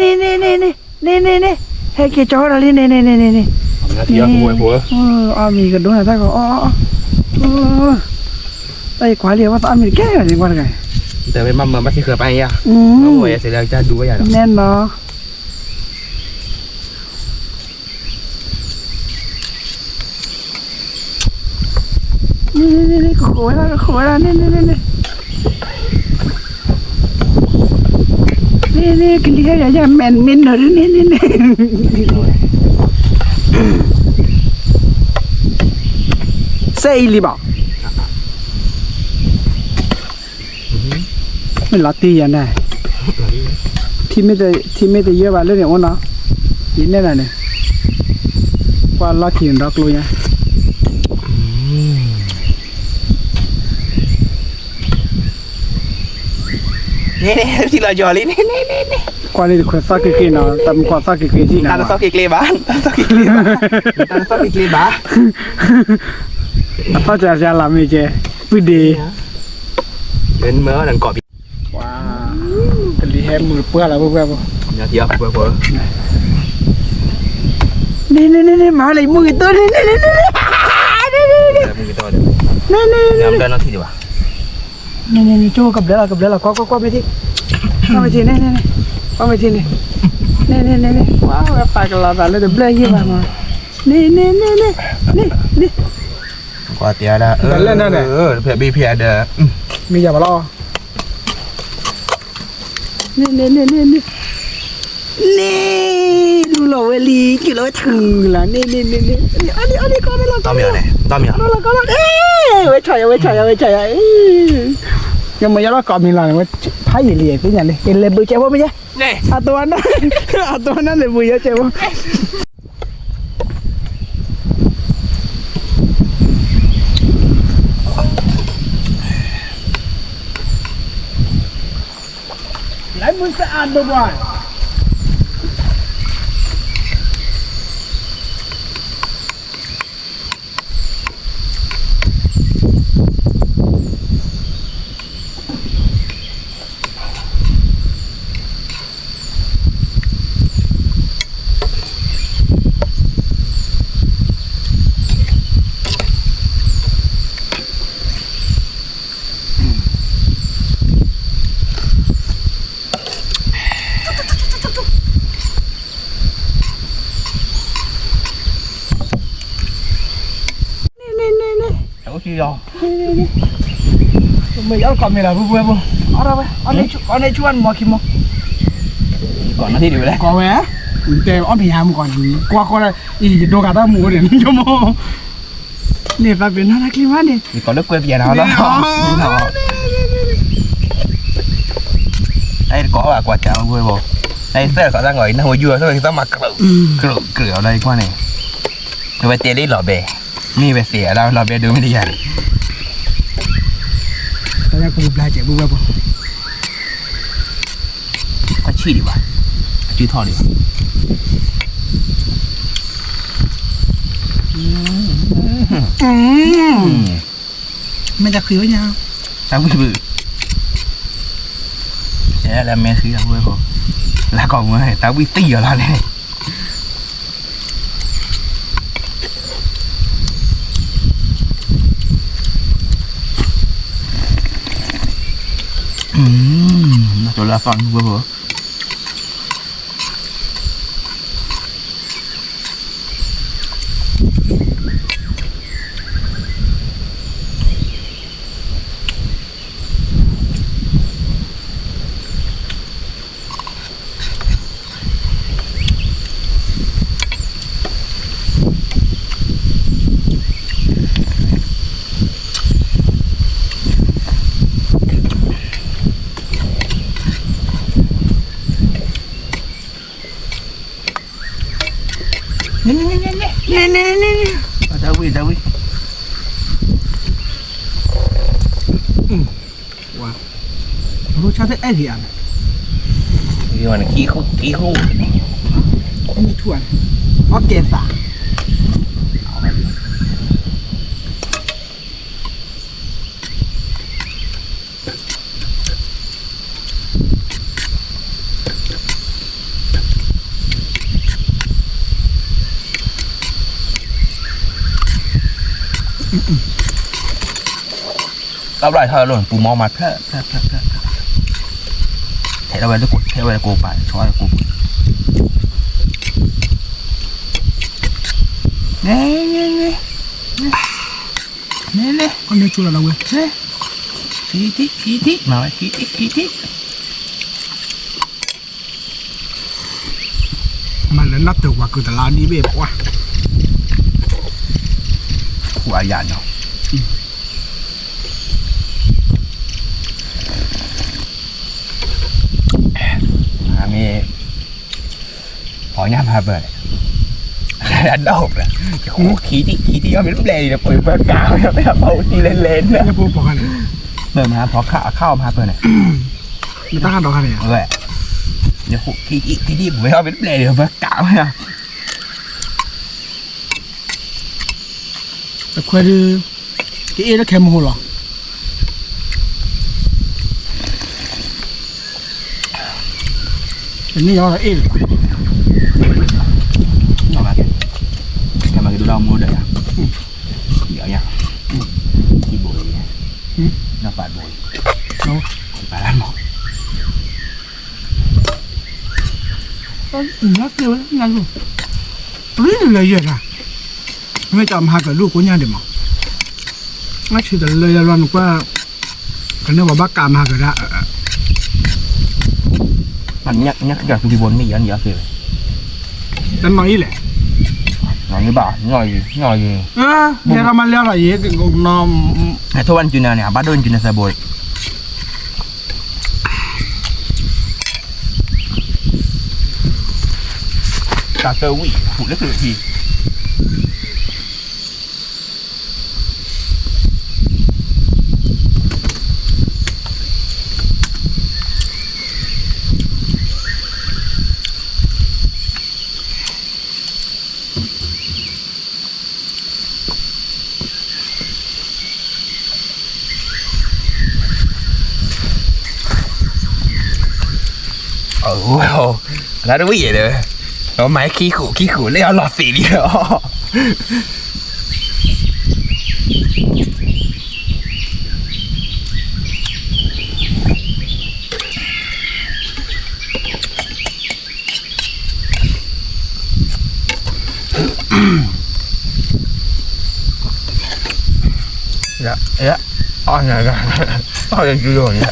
န့ၣ်န့ၣ်န့ၣ်န့ၣ်, ဟဲက့ၤကၠီဒီးလံန့ၣ်န့ၣ်န့ၣ်န့ၣ်, အမံၤကဒိနၤတၢ်ကီးအီၣ်အီၣ်အီၣ်, တၢ်ယကွၢ်လံ အဝဲသးအမံၤတကဲန့ၣ် ကွၢ်တဂၤ, တဝဲမၤမၤဘၣ်သ့ၣ်ဃၢပၢ်ယၤ, မ့ၢ်ဝဲယဲစဲးလၢတၢ်ဒူဝဲယၤဒီး နဲနီၤ န့ၣ်န့ၣ်န့ၣ် ကဃိဝဲဒၣ် ကဃိဝဲဒၣ် န့ၣ်န့ၣ်န့ၣ်န့ၣ် န့ၣ်န့ၣ် ကလံၤဟဲယၤယၤ မ့ၢ်မ့ၢ်နၢၤဒ်န့ၣ်န့ၣ်န့ၣ် စဲအံၤလံဘၣ် မ့ၢ်လီၤတံၢ်ယၤန့ၣ်, ထံမ့ၢ်တယၢဘၣ်လၢန့ၣ်အိၣ်နီၤ, ယနဲၣ်နၤန့ၣ်, ကွၢ်လီၢ်ခံန့ၣ်ဒီကျိညါ, န့ၣ်န့ၣ် ထံလီၤယီၤလံန့ၣ်န့ၣ်န့ၣ်, ကွၢ်လံတခွဲးသီၣ်က့ၤက့ၤနီၤ, တၢ်မုၢ်ကွၢ်သီၣ်က့ၤက့ၤထံၣ်နၤ, တၢ်သီၣ်က့ၤက့ၤဘၣ်, တၢ်သီၣ်က့ၤက့ၤဘၣ်, အသီၣ်ကၢ်ကၢ်လီၤမ့ၢ်ကဲ, ပုၢ်ဒ့ ပှၤ ကလံၤဟဲမုာ်ပှၢ်လီၤ ပှၢ်ပှၢ်ပှၢ်, န့ၣ်န့ၣ်န့ၣ်န့ၣ် မၤလၢမုၢ်ကတီၢ်န့ၣ်န့ၣ်န့ၣ်န့ၣ်, န့ၣ်န့ၣ်န့ၣ်န့ၣ်, န့ၣ်န့ၣ်န့ၣ် ကၠိကဘျဲလီၤ ကဘျဲလီၤ ကွၢ်ကွၢ်ကွၢ် မ့ၢ်ထံ, ကွၢ်မ့ၢ်ထံန့ၣ်န့ၣ်န့ၣ်, ကွၢ်မ့ၢ်ထံန့ၣ်, န့ၣ်န့ၣ်န့ၣ်န့ၣ်, ကွၢ်ဝဲပာ်ကလီၤသးလၢတဘျၢယံၢ်ဘၣ်မး, န့ၣ်န့ၣ်န့ၣ်န့ၣ်, န့ၣ်န့ၣ် ကွၢ်တဲဒၣ် တလဲၣ်နၤန့ၣ်, ဖဲဘ့ၣ်ဖဲအဒၢး, မ့ၢ်ယၤဘၣ်လီၤ, န့ၣ်န့ၣ်န့ၣ်န့ၣ်န့ၣ်, န့ၣ်, လူလီၤဝဲလံ က့ၤလီၤဝဲထုးလီၤ န့ၣ်န့ၣ်န့ၣ်န့ၣ်, အီၣ်လံအီၣ်လံ ကီၢ်မ့ၢ်လီၤ ကီၢ်မ့ၢ်လီၤ ကီၢ်မ့ၢ်လီၤ ကီၢ်မ့ၢ်လီၤ, ဝဲဆၢယၤ ဝဲဆၢယၤ ဝဲဆၢယၤ, ယမ့ၢ်ယါလီၤ ကီၢ်မ့ၢ်လီၤန့ၣ် ဝဲဖးယံာ်လံ သ့ၣ်ညါလံ ကလဲၤဘုးကဲဖိမ့ၢ်ယဲ, အတိနၢ်, အတိနၢ်လဲၤဘုးယဲကဲဖိ လၢမုၢ်စအါဘၣ်ဘၣ်. န့ၣ်န့ၣ်န့ၣ်န့ၣ်, မ့ၢ်ယါကီၢ်မ့ၢ်လီၤ ပှဲၤပှဲၤဖိ, အီၣ်ဝဲ, အီၣ်န့ၢ်ဆူၣ်အီၣ်မးခံမီ, ကီၢ်ဝဲ, တဲအီၣ်မ့ၢ်ယါမ့ၢ်ကီၢ်န့ၣ် ကွၢ်ကွၢ်လၢ အံၤယဒိဂၤတၢ်မူအိၣ်န့ၣ် ယမိၢ် န့ၣ်သးပ့ၤနီၣ်တၢ်ချံမးန့ၣ်, ယကိးလၢကွဲပျဲနီၤလီၤ, တၢ်အံၤတကိးဘၣ်ကွၢ်စးဝဲဖိ, တၢ်အံၤသၢခီသၣ်ဂီၤအံၤ နၢ်ဟူယုၢ်အီၤ သၢခီသၣ်မၤကြၢး, ကြၢးကြၢးအီၤလၢယကွၢ်န့ၣ်, အဝဲတဲလၢလီၤဘဲ, မ့ၢ်ဝဲသ့ၣ်အဒၣ်လီၤဘဲဒိမ့ၢ်တယၤန့ၣ်, တၢ်ယါကလူၤဘျါကဲးဘုဝဲဖိ အဆံၣ်ဒံးဘၣ်, အစုထီၣ်ဒံးဘၣ်, မ့ၢ်တၢ်ဃံဝဲညါ, တၢ်ဝံၣ်ဘု, တဲလၢမဲာ်ဃံအဝဲဖိ, လၢကီၢ်မူန့ၣ် တၢ်ဝံၣ်သံအီၤလီၤန့ၣ် နကလၢအသီၣ်နုၢ်ဝဲဖိ န့ၣ်န့ၣ်န့ၣ်န့ၣ်, တၢ်ဝံၣ် တၢ်ဝံၣ်, ဝါ, ရိၣ်ဆၣ်တအဲၣ်ဂ့ၤဧါန့ၣ်, ခံဃူ ခံဃူ, အီၣ်ကဲသး တဘျီထီၣ်လၢပူၤမီမးဖျၢၣ်ဖျၢၣ်ဖျၢၣ်ဖျၢၣ်, ထဲးထီၣ်ဝဲလၢကိး ထဲးဝဲလၢကိးပၤ ဆီလၢကိးပၤ, န့ၣ်န့ၣ်န့ၣ်န့ၣ်န့ၣ်, အန့ၣ်ဆိလီၤဝဲ, ခံထံၣ်ခံထံၣ် မၤဝဲခံထံၣ်ခံထံၣ်. မၤလၢနၢ်တၢၤဝၤကုာ်တလါဒ်ဘ့ၣ်ပှၢ်, ဃူအယၤညီ, မ့ၢ် ပှၤညါမၤပၢၢ်န့ၣ်, အဒၣ်အိၣ်ဖျၢၣ်, ယဃူခံထံၣ်ခံထံၣ် အီၣ်မ့ၢ်တဘျဲၣ်လံဒီး ပှၤပၢၢ်ကးဝဲ မ့ၢ်အပှၤအိၣ်တံၢ်လဲၤလဲၤန့ၣ်, မ့ၢ်မဟါဖီခါအခါအီၣ်မၤပၢၢ်န့ၣ်, နတၢ်ဟးဒီးခါန့ၣ်, ဝဲ, ယဃူခံထံၣ်ခံထံၣ် ပှၤအီၣ်မ့ၢ်တဘျဲၣ်လံ ပၢၢ်ကးဝဲ, အခွဲးဒုး ကအ့ၣ်လၢခဲမဟိလီၤ. တနံၣ်အံၤအ့ၣ်လၢၤဘၣ်, ကဲမၤက့ၤဒိၣ်ဒၣ်မူဒီးယၤ, ယၤယၤ, ထံဘိအံၤ, နီၢ်ပာ်ဒိၣ်အံၤ, ပာ်လၢမီၤ, နက့ၤဝဲ, ရ့လၢယဲၢ်တၢ်, မ့ၢ်ကမၤဟးကၢၤဒိၣ်ကိညါဒံးမး, ငါဆံးတလၢယလီၤနကွၢ်, ကန့ၢ်ပှၤဘၣ်ကးမၤဟးကၢၤဒၣ်, ညၣ်ကၢၤသူဘိန့ၣ်ယၤန့ၣ်ယၤသ့ဝဲ, တနီၤအံၤလဲၣ်, နီၤန့ၣ်ဘၣ်, နီၤအံၤ, နီၤအံၤ, လဲၤထီၣ်မၤလဲၤထီၣ်ယဲ, နီၤ, ထိၣ်ဘၣ်နစုန့ၣ်န့ၣ် အဘၣ်ဒိၣ်နစုန့ၣ်သၢဘိ တၢ်တဝံၣ် ဟူးလၢကလၢာ်ထံ အဝဲ, လၢတဝံၣ်ယဲဒီး, ဒီးမၤခံဃုာ်ခံဃုာ်လၢအလီၤသံးလံလီၤ. ယ, ယ, အီၣ်ညါ, အီၣ်ညါကၠူယိၤန့ၣ်,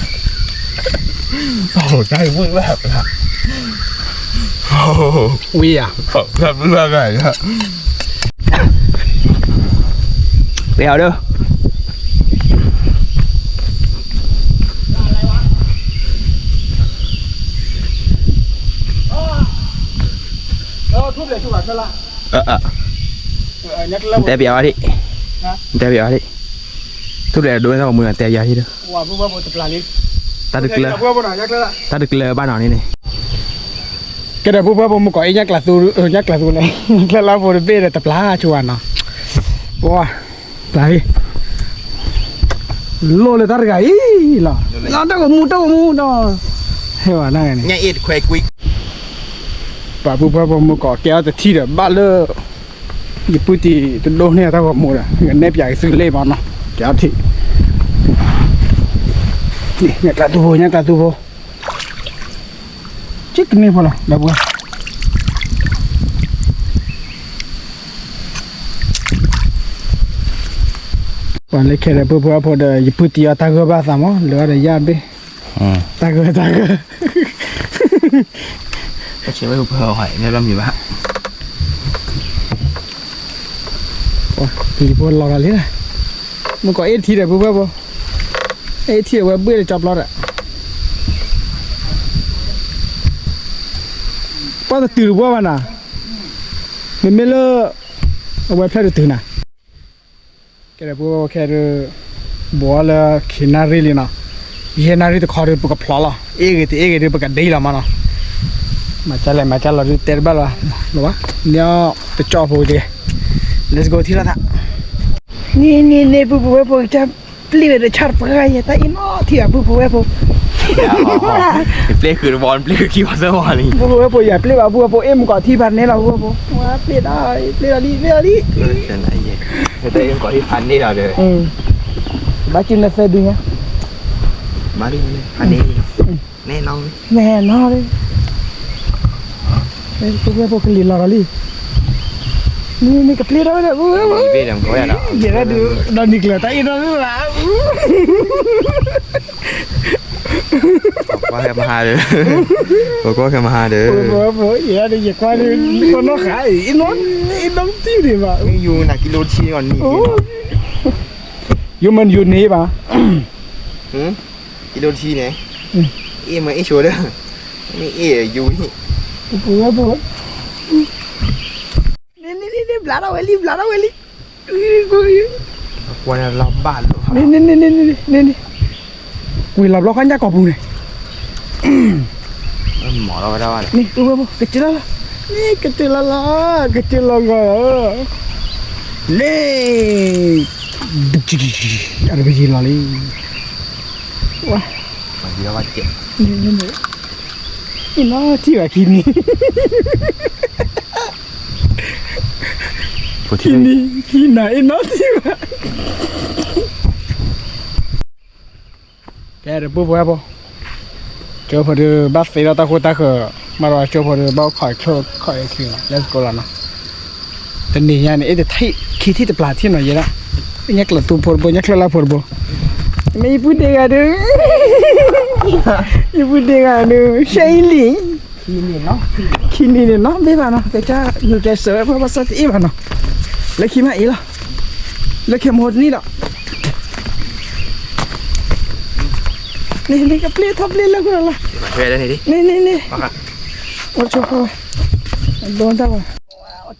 အီၣ်တၢ်ဝံၣ်ဘၣ်, ဝံၣ်ယၤ, ဝံၣ်ဘၣ်, ဝံၣ်ဘၣ်, ပှဲၤအီၤဒီး တဲပယီၤဒံး, တဲပယီၤဒံး, ထူၣ်ဖျဲးဒိၣ်န့ၢ်တၢ်ဂီၤမူနီၤ တဲပယီၤဒံးဒီး, တၢ်တကျၢၤ, တၢ်တကျၢၤဘၣ်နီၤန့ၣ်န့ၣ်, ကဲဒီးပုၢ်ဖိဝဲၢ်ဖိမုၢ်ကီးအ့ၣ် ညၣ်ကျးသူ, ညၣ်ကျးသူလဲၣ်, ကျဲလၢဖိတဘ့ၣ်ဒီးတပျၢ်ဆိဝဲနီၤ, ပှၤ, ပျၢ်, လိၣ်လၢတၢ်တဂၤအံၤလီၤ, တၢ်ဂီၤမူ တၢ်ဂီၤမူနီၤ, ဟဲဝဲန့ၣ်, ပှၤပုၢ်ဖိဝဲၢ်ဖိမုၢ်ကီးကဲအီၣ်တထံၣ်ဒီးဘၣ်လၢ ယပုၢ်တံၤတဒိၣ်န့ၢ်တၢ်ဂီၤမူဒီး ကနဲၣ်ပၠးက့ၤသုလ့ၣ်မးနီၤ, ကဲအီၣ်ထံၣ်, ညၣ်ကျးသူဖိ ညၣ်ကျးသူဖိ, ကကန့ၢ်ဖိလီၤ ဒီပုၢ်ဝဲၢ်, ပှၤလၢခဲဒီးပုၢ်ဖိဝဲၢ်ဖိဒီး ယပုၢ်တံၤအီၣ်တၢ်ဂၢၢ်ဘၣ်သးမး လၢအီၤဒီးယၢ်တဘ့ၣ်, တၢ်ဂၢၢ် တၢ်ဂၢၢ် ပဆဲးဝဲပှၤဟီၣ်မ့ၢ်ဘၣ်မံၤဘၣ်, ပှၤလီၤလီၤလံ, မုၢ်ကီးအ့ၣ်ထံဒီးပုၢ်ဖိဝဲၢ်ဖိ, အ့ၣ်ထံဒီးဝဲဘှ့ၣ်လၢကၠီပျီဒီး, ပှၤတတုၤတဘှီဘၣ်နၤ, မ့မ့ၢ်လၢ အဝဲဖျၢၣ်တတုၤနၤ ကဲဒီးပုၢ်ဖိဝဲၢ်ဖိခဲဒုး, ဘိးလၢခံနၣ်ရံၣ်လံနီၤ, ယဟဲနၣ်ရံၣ်တခီဒုး ပကဖျီလီၤ, အ့ၣ်ဂ့ၤတအ့ၣ်ဂ့ၤဒုး ပကဒ့လီၤမးနီၤ, မၤကၢလဲၣ် မၤကၢလီၤဒုး တဲတဘၣ်လီၤ, လီၤဘၣ်, န့ၣ်အီၤတကၠီၣ်ဖိက့ၤ, let's go ထံၣ်လိာ်သး, န့ၣ်န့ၣ်န့ၣ် ပုၢ်ဖိဝဲၢ်ဖိကတၢၢ် ပျ့ၤဝဲဒီးဆၣ်တပှၢ်ယဲ တၢ်အ့ၣ်နီၣ်ထံၣ်ဘၣ်ပုၢ်ဖိဝဲၢ်ဖိ, ပျ့ၤဃုာ်တဘီ ပျ့ၤဃုာ်ခံဘီသၢဘီလံ, ပုၢ်ဖိဝဲၢ်ဖိယၤပျ့ၤဘၣ်ပုၢ်ဖိ အ့ၣ်မုၢ်ကီးထံဖးန့ၣ်လီၤပုၢ်ဖိ, ပျ့ၤဒီး ပျ့ၤလီၤလံ ပျ့ၤလီၤလံ, မုၢ်ကီးထံဖးန့ၣ်လီၤဒီး, မုၢ်ကီးထံ အက့နသၢဒုညါ, မၤလံ, န့ၣ်နီၣ်, န့ၣ်နီၣ်, ဖိကလံၤလီၤဒီးလံ, မ့ၢ်ကပျ့ၤထီၣ်ဝဲဒၣ်, ယဲဒၣ်ဒုး, ဒီးနံၤကျၢၤတၢ်အ့ၣ်ထီၣ်မ့ၢ်ဘၣ်, ကွၢ်ဟဲမဟါဒီး, ပကွၢ်ဟဲမဟါဒီး, ယဲဒၣ်ဒုး ယကွၢ်ဒီး ပနီၢ်ဃာ်အံၤ, အ့ၣ်နီၣ်တံၢ်ဒံးဘၣ်, မ့ၢ်ယူၤနၤကံလိထံအီၤနံၤ, ယူၤမ့ၢ်ယူၤန့ၣ်ဘၣ်, ကံလိထံန့ၣ်, အ့ၣ်မ့ၢ်အ့ၣ်ဆိဒီး, မ့ၢ်အ့ၣ်ယူၤ, ပဝဲဖိ, န့ၣ်န့ၣ်န့ၣ် ဘျးထီၣ်ဝဲလံ ဘျးထီၣ်ဝဲလံ, ကွၢ်န့ၣ်လီၤဘၣ်လီၤ, န့ၣ်န့ၣ်န့ၣ်န့ၣ်န့ၣ်, ဝံၤလီၤဘျီဃီညၣ်ကိာ်ပူၤန့ၣ်, မၤထီၣ်ဝဲဒၣ်ဘၣ်န့ၣ်, န့ၣ် ပဝဲဖိ ကစၢၢ်လီၤလီၤ, န့ၣ် ကစၢၢ်လီၤလီၤ, ကစၢၢ်လီၤလီၤ, န့ၣ်, အတပယံၤလီၤလံ, ဝါ, အံၤနီၣ်ထံၣ်ဘၣ်ခံနံၤ, ခံနံၤ ခံနၤ အ့ၣ်နီၣ်ထံၣ်ဘၣ်, ကဲဒီး ပုၢ်ဖိဝဲၢ်ဖိ, ကၠိဖိဒီး ဘၣ်သ့ဒီးတၢ်ဃိတၢ်ဃၢၤ, မၤဒီးကၠိဖိဒီး ဘၣ်အိၣ်ခိးဆိၣ်ခီၣ်အံၤခံလီၤ let's go လီၤနီၤ, တနံၤညါန့ၣ် အ့ၣ်တထံၣ် ခံထံၣ်တပျၢ်ထံၣ်နီၤ ယဲဒၣ်, ညၣ်ကျၢၤသူဖိတဘိ ညၣ်ချၢၣ်လၢဖိတဘိ, မ့ၢ်ယပုၢ်ဒ့ဂၤဒီး, ယပုၢ်ဒ့ဂၤဒီး ရှဲအံၤလံ, ခံနံၤန့ၣ်နီၤ ဘ့ၣ်ဘၣ်နီၤ ကစၢ် နုာ်တဲစၢၤဝဲ ပှၤဘၣ်ဆၣ်တအ့ၣ်ဘၣ်နီၤ, လၢခံမးအ့ၣ်လီၤ, လၢခံမဟိတနံၣ်ဒီး န့ၣ် န့ၣ် ကပျ့ၤထီၣ်ပျ့ၤလၢခိၣ်လီၤ, န့ၣ် န့ၣ် န့ၣ်, အိၣ်ဆိၣ်ဃီဝဲ, ဒိတၢ်ဝဲ,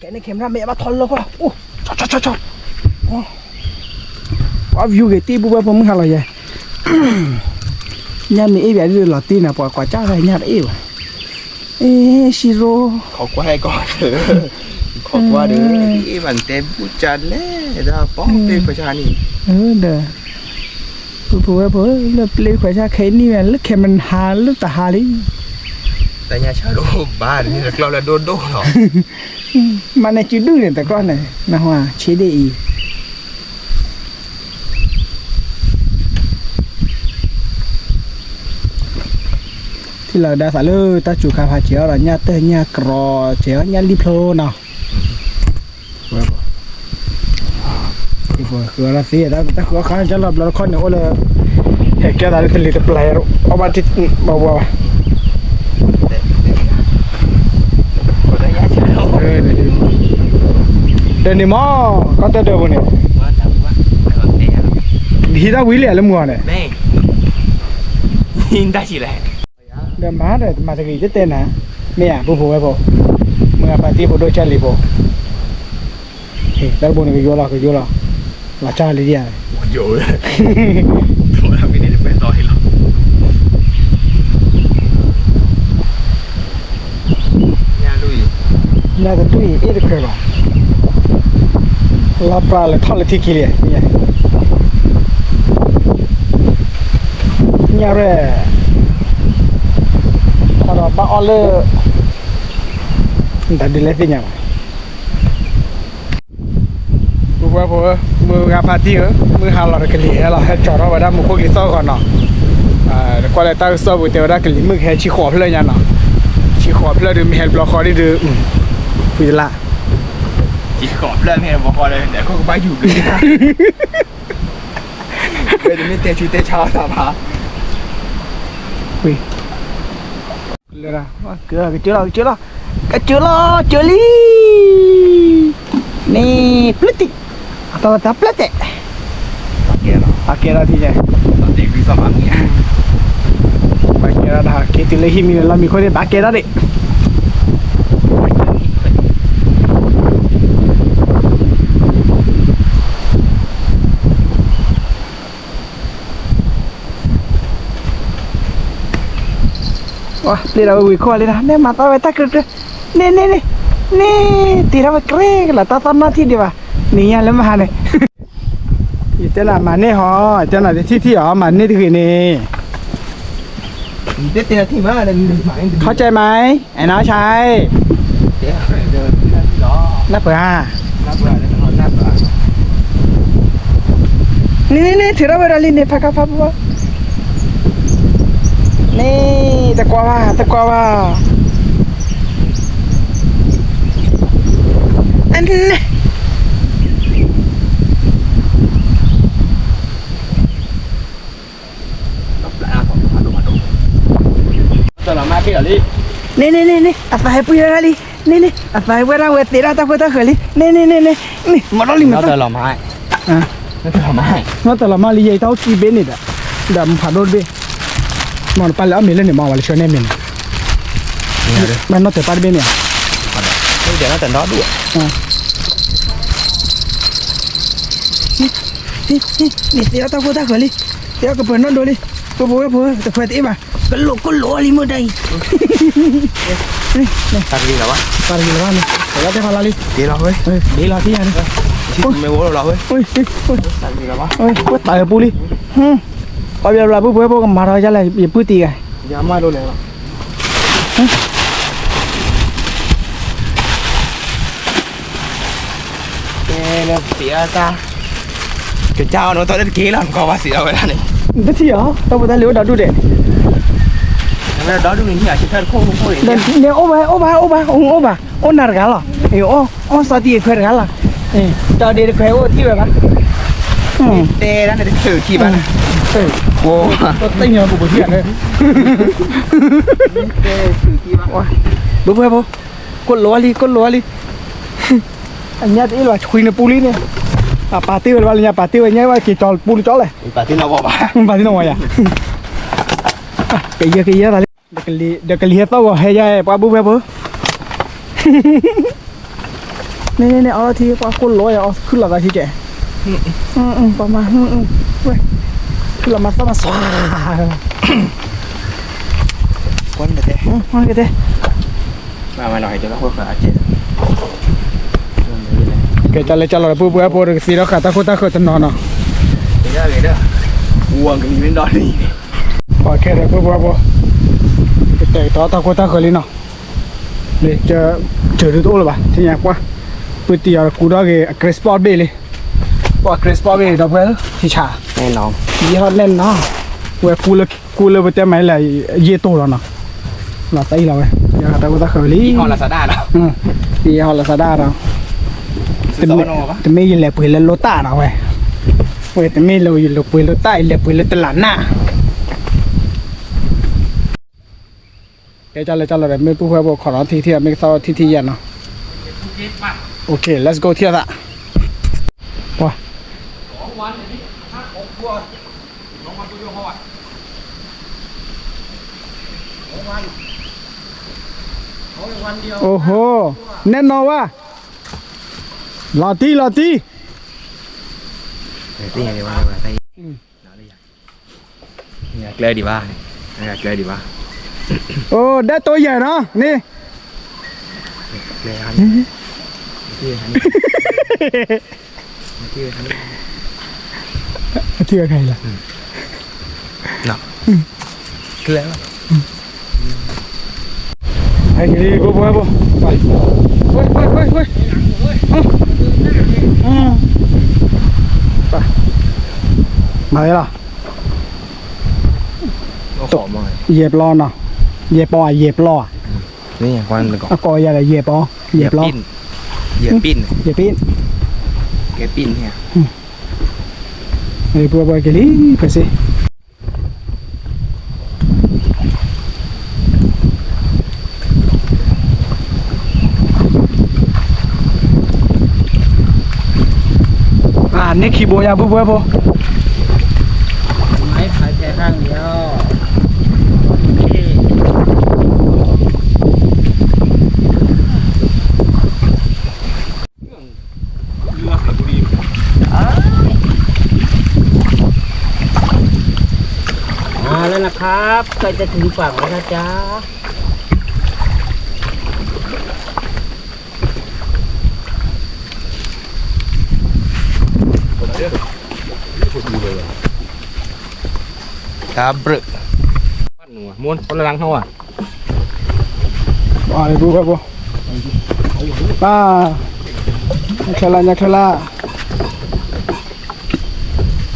ကဲန့ၣ် camera မ့ၢ်ဘၣ်ထီၣ်လၢခိၣ်လီၤ, အိၣ်, ဆီဆီဆီဆီ, ပှၤ view ဂ့ၤတံၢ် ပုၢ်ဝဲၢ်ဖိမုၢ်ဟါလီၤယဲ, ညၣ်မ့ၢ်အ့ၣ်ဘၣ်ဒ်လီၤတံၢ်န့ၣ် ပှၤကွၢ်ကၢ်ဝဲညၣ်တအ့ၣ်ဘၣ်, အ့ၣ် စံရိ, ခိးကွၢ်ဟဲကီး, ခိးကွၢ်ဒီး အ့ၣ်ဘၣ်နတဲဘူၣ်ကၢ်လဲၣ်, ဒီးပီၣ်ပျ့ၤခွဲးဆါန့ၣ်, ဒီး ပုၢ်ဖိဝဲၢ်ဖိ လၢပျ့ၤခွဲးဆါခဲအံၤန့ၣ် လၢ camera ဟးလၢတဟးလံ, တၢ်ညၣ်ဆၣ်ဒိၣ်ဘၣ်န့ၣ် တကျီၢ်လၢဒိၣ်ဒိၣ်လီၤ, မၤန့ၢ်စုဒုၣ်န့ၣ် တကျီၢ်န့ၣ် နဟါ ဆ့ဒ့ၣ်အံၤ ထံၣ်လီၤကဒါသးလၢတၢ်စူၤခါဖးစဲးအီၤဒီး ညၣ်တၢၢ်ညၣ်ကြီ စဲးအီၤညၣ်လံၣ်ဖျိနီၤ, ဃုအီၤသ့ တၢ်ဃုအီၤခါကလီၤဘျီတခီန့ၣ် အိၣ်လၢ ဟဲကဲသးလၢတလံၤတပျၢ် အီၣ်ဘၣ်တဘၣ်ဘၣ်, ဒီးန့ၣ်မ့ၢ် ကီၢ်တၢ်ဒၢးပူၤန့ၣ် နဟံးတၢ်ဝံၤလံဧါလၢမုၢ်အီၤန့ၣ်, ဒီးမၤဒီးတမၤတဂ့ၤတတဲနၤ, မ့ၢ်ဧါ ပုၢ်ဖိဝဲၢ်ဖိ, မုၢ်ဂၤဖါတံၢ်ဖိဒိၣ်ကၢ်လံၤဖိ, တၢ်တဘိန့ၣ် ကယိလီၤ ကယိလီၤ, လီၤကၢ်လံဒ်ဧါ, ညၣ်တဒူၣ်အံၤ အ့ၣ်တကြၢးဘၣ်, လီၤပျၢ်လၢထီၣ်လၢထံခံလံ, ညၣ်ရဲၣ်, ဒီးဘၣ်အီၣ်လၢ တၢ်ဒုးလဲၣ်သ့ၣ်ညါဘၣ် ပုၢ်ဝဲၢ်ဖိဧၢ, မုၢ်ဂၤဖါတံၢ်ဧၢ, မုၢ်ဟါလီၤဒီးကလံၤဟဲလီၤ ဟဲကၠီထီၣ်ဝဲဒၣ်မူခိၣ်ကလံၤသီၣ်ဂီၤနီၤ, ကွၢ်လၢတၢ်ကစီၣ်ပူၤတဲဝဲဒၣ် ကလံၤမုၢ်ကဟဲဆံဃိးဖျၢၣ်ညါနီၤ, ဆံဃိးဖျၢၣ်ဒုးမ့ၢ်ဟဲတဘျီဃီဒ်ဒုး, ဖှံတလၢ်, ဆံဃိးဖျၢၣ်မ့ၢ်ဟဲတဘျီဃီဒီး ဒီးခိၣ်ကဘၣ်ယူၤဘျုး ဝဲတမ့ၢ်တဲဆူတဲဆါအသးဘၣ်, လၢ ကစၢၢ်လီၤ ကစၢၢ်လီၤ ကစၢၢ်လီၤ ကစၢၢ်လံ, န့ၣ် ပျၢ်တံၢ်, အတၢ်လီၤတၢ်ပျၢ်တဲာ်, ပကဲထီၣ်ထံၣ်ညါ, ပကဲထီၣ်ဒီး က့ၤတုၤလၢဟံၣ်မံၤလီၤမံၤခိၣ်သ့ၣ် ပကဲထီၣ်ဒံး ပျ့ၤဒီးဝဲဝံၤခိၣ်လံဒီး နဲမၤသီဝဲတၢ်ကြၢးကြၢး, န့ၣ်န့ၣ်န့ၣ်, န့ၣ်တ့ထီၣ်ဝဲကြဲကလၢာ် တၢ်သီၣ်နီၣ်ထံၣ်ဒံးဘၣ်, နံၤညါလၢမဟါန့ၣ်, ယတဲနၤမၤန့ၢ်ဟီ, ယတဲနၤတထံၣ်ထံၣ်အီၤ မၤန့ၢ်တဂ့ၤန့ၣ် เข้าใจไหม ไอ้น้องชาย หน้าเปื่อย န့ၣ်န့ၣ်န့ၣ် ထုးထီၣ်ဝဲဒၣ်လံန့ၣ် ဖးကါဖးပူၤ, န့ၣ် တကွၢ်ဘၣ် တကွၢ်ဘၣ်, အန့ၣ် န့ၣ်န့ၣ်န့ၣ်န့ၣ် အသးဟဲပှ့ၤဝဲဒၣ်လံ, န့ၣ်န့ၣ် အသးဟဲပှ့ၤဒၣ်ဝဲသ့ဒၣ်တၢ်ဖိတၢ်ဃၢၤလံ, န့ၣ်န့ၣ်န့ၣ်န့ၣ် မၤထီၣ်လံမၤထီၣ်, နီၢ်တၢ်လီၤမၢ်လံ ယဲအံၤတၢ်အိၣ်ကံဘ့ၣ်န့ၣ်ဒီး, ဒီးမဖးဒိၣ်တဘ့ၣ်, မ့ၢ်နပၢ်လဲၤအီၣ်မ့ၤလၢန့ၣ်မ့ၢ်ဝဲလၢဆှၢန့ၢ်မ့ၤန့ၣ်, မ့ၢ်နီၢ်တၢ်ပၢ်တဘ့ၣ်န့ၣ်, န့ၣ်သ့အီၣ်တၢ်ဖိတၢ်ဃၢၤလံ, သ့အီၣ်ကပၢၤနီၢ်ဒိလံ, ပှၤဖိဝဲၢ်ဖိ တခွဲးတအ့ၣ်ဘၣ်, ကလိာ်ကလိာ်လံမ့ၢ်တၢ်အံၤ, ပာ်တဂ့ၤလီၤဘၣ်, ပာ်တဂ့ၤလီၤဘၣ်န့ၣ်, တၢ်လီၤဝဲ, ဒ်လီၤတံၢ်ယၤန့ၣ်, မ့ၢ်ဝဲလီၤဝဲ, တၢ်လီၤပူၤလံ, ပှၤဘျီဘျီပုၢ်ဖိဝဲၢ်ဖိကမၤထီၣ်ယါလဲၣ် ယပုၢ်တံၢ်ဂၤ ယမၤဒိလဲၣ်လီၤ, ကဲလၢပသ့အတၢ်, ကစၢ်အီၤနီၢ်တၢ်လၢတက့ၢ်လီၤ နကွၢ်ဘၣ်သ့အီၤဝဲဒၣ်န့ၣ်, တထံၣ်အီၤ တၢ်ဖိတၢ်လံၤအိၣ်ဒီဒူၣ်ဒဲး, ဒီဒူၣ်န့ၣ် ဟံၣ်အဆံထၢတခိၣ်ခိၣ်န့ၣ်, န့ၣ်အိၣ်ဘၣ် အိၣ်ဘၣ် အိၣ်ဘၣ် အိၣ်ဘၣ် အိၣ်နၤတဂၤလီၤ, အိၣ်စီၤတံၢ်ခွဲးတဂၤလီၤ, ဒီးဒ့တခွဲးအိၣ်ထံၣ်ဝဲဘၣ်, တဲဒၣ်န့ၣ်တချုးထံၣ်ဘၣ်, တၢ်ညါပူၤပူၤထံၣ်န့ၣ်, ဘုဘွဲၢ်ဖိ, ကိၣ်လိာ်လံ ကိၣ်လိာ်လံ, အညါတအ့ၣ်လီၤ ဆွံနပူလံန့ၣ်, အပာ်တ့ၢ်ဝဲလၢၤဘၣ်လၢညါ ပာ်တ့ၢ်ဝဲညါဝဲက့ၤကၠီၤပူလံကၠီလဲၣ်, ပာ်တ့ၢ်နီၢ်ဝဲဘၣ်, ပာ်တ့ၢ်နီၢ်ဝဲယၤ, ကယဲၢ်ကယဲၢ်သးလံ, ဒီးကလံၤဟဲသီၣ်ဂီၤဟဲယါ ပှၤဘုဘွဲၢ်ဖိ, န့ၣ်န့ၣ်န့ၣ် အီထံ ပှၤကိၣ်လိာ်ယၤ အီခုၣ်လီၤသးထံကဲ, ပှၤမၤ, ဝဲ, ခုၣ်လီၤမၤသီၣ်မၤသွါ, ကွၢ်တဲ, ကွၢ်တဲ ကဲ ကၢ်လဲၣ်ကၢ်လီၤဒီး ပုၢ်ပုၢ်ဝဲၢ်ဖိ ကသ့ထီၣ်ဃာ်တၢ်ခိၣ်တၢ်ဃၢၤတနီၤနီၤ, ပှၤခဲဒီး ပုၢ်ပုၢ်ဝဲၢ်ဖိ, ကတဲာ်ကတီၤတၢ်ခိၣ်တၢ်ဃၢၤလံနီၤ, စၢၤဒုတအိၣ်လၢၤဘၣ် ထံၣ်ညါကွၢ်, ပုၢ်တံၢ်အီၤကူဒီးဂ့ၤ အ Chris Paul ဘ့ၣ်လံ, ပှၤ Chris Paul ဘ့ၣ်ဒီး ဖဲထံဆး, ယဲဟီၣ်နဲၣ်နီၤ, ဝဲ ကူလၢပတဲမၤလၢ ယ့ၢ်တိၢ်လီၤနီၤ, လီၤသးအံၤလီၤဝဲ, ယဃာ်တၢ်ခိၣ်တၢ်ဃၢၤလံ, ယဟီၣ်လီၤသးဒၣ်ဒီး, တမ့ၢ်ယလဲၤပှ့ၤလၢလိတၢ်နီၤဝဲ, ဝဲတမ့ၢ်လၢယလဲၤပှ့ၤလိတၢ် ယလဲၤပှ့ၤလၢတလးနၢ်, ကဲ ကၢ်လဲၣ်ကၢ်လီၤဒီး မ့ၢ်ပုၢ်ပုၢ်ဝဲၢ်ဖိ ခိးဒီးထံထံၣ် မ့ၢ်ကသီၣ်ထံထံၣ်ယဲၢ်နီၤ, OK let's go ထံၣ်သး, ပှၤ အိၣ်ဟိ, နဲၣ်နီၣ်ဝဲ, လီၤတံၢ်လီၤတံၢ်, ကျဲဒံးဘၣ်, ကျဲဒံးဘၣ်, အိၣ်ဒဲတိယဲၢ်နီၤန့ၣ် အထံၣ်ဝဲခါအံၤလီၤ, ကျဲ, ဟဲက့ၤလံ ဘိဘိဘိ, မၤဝဲလီၤ, ယဲၢ်ပျီနီၤ, ယဲၢ်ပျီဧါ ယဲၢ်ပျီဧါ, အကိးယၤဒီးယဲၢ်ပျီ, ယဲၢ်ပျီ, ယဲၢ်ပံၣ်, ယဲၢ်ပံၣ်, ဘိဘိက့ၤလံ ဖဲစ့ န့ၣ်ခံဘိယၤ ဘိဘိဘိ, มาแล้วนะครับ ใกล้จะถึงฝั่งแล้วนะจ๊ะ ตาเบลอ မူ คนละหลังเขาอ่ะ อ่า ดูครับผม อ่า ညါချၢလၢ ညါချၢလၢ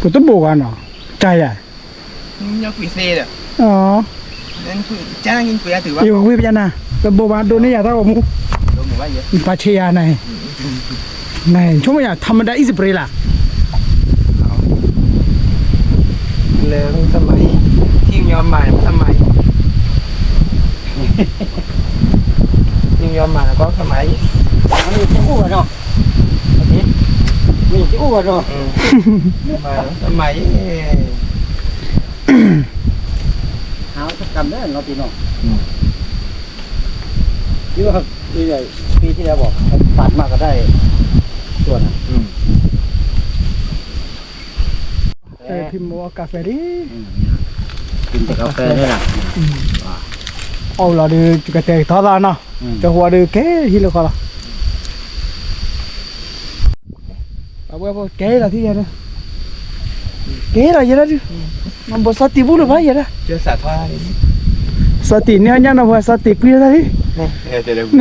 ပတဘိးဘၣ်နီၤ, တၢ်ယၤ, ယကကွံာ်ပျါနၤ, ပဘိးဘၣ်ဒိးန့ၢ်ယၤတၢ်ဂီၤမူ, ပှၤဆဲးယၤနၤ, နဆိကမိၣ်ယၤ ထးမဒၣ်အံၣ်စပရ့လၢ် လၢသမါအံၤ ထံၣ်ညီမၤသမါအံၤ, ထံၣ်ညီမၤကီသမါအံၤ, မ့ၢ်တအိၣ်ဘၣ်နီၤ, မ့ၢ်တအိၣ်ဘၣ်နီၤ, သမါအံၤ, ဟးတကမ်လၢနီၤပ့ၤနီၤ, ပ့ၤထံၣ်လၢဘၣ် ပာ်မၤကဒါ, ဖံမီကၣ်ဖဲလံ, ကၣ်ဖဲလံ, အီၣ်လီၤဒုး ကတဲာ်ကတီၤသးနီၤ, ကၠီဟူအီၤဒုးကဲဟံးလၢခီလီၤ, အဝဲဖိကဲလီၤထံၣ်ယဲဒၣ်, ကဲလီၤယဲဒၣ်ဒုး, မ့ၢ်ဘၣ်စီၤတံၢ်ဘူၣ်လၢၤဘၣ်ယဲဒၣ်, စီၤတံၢ်န့ၣ်အညၣ်နီၤ ပှၤစီၤတံၢ်ကွံာ်လၢတၢ်လံ, န့ၣ်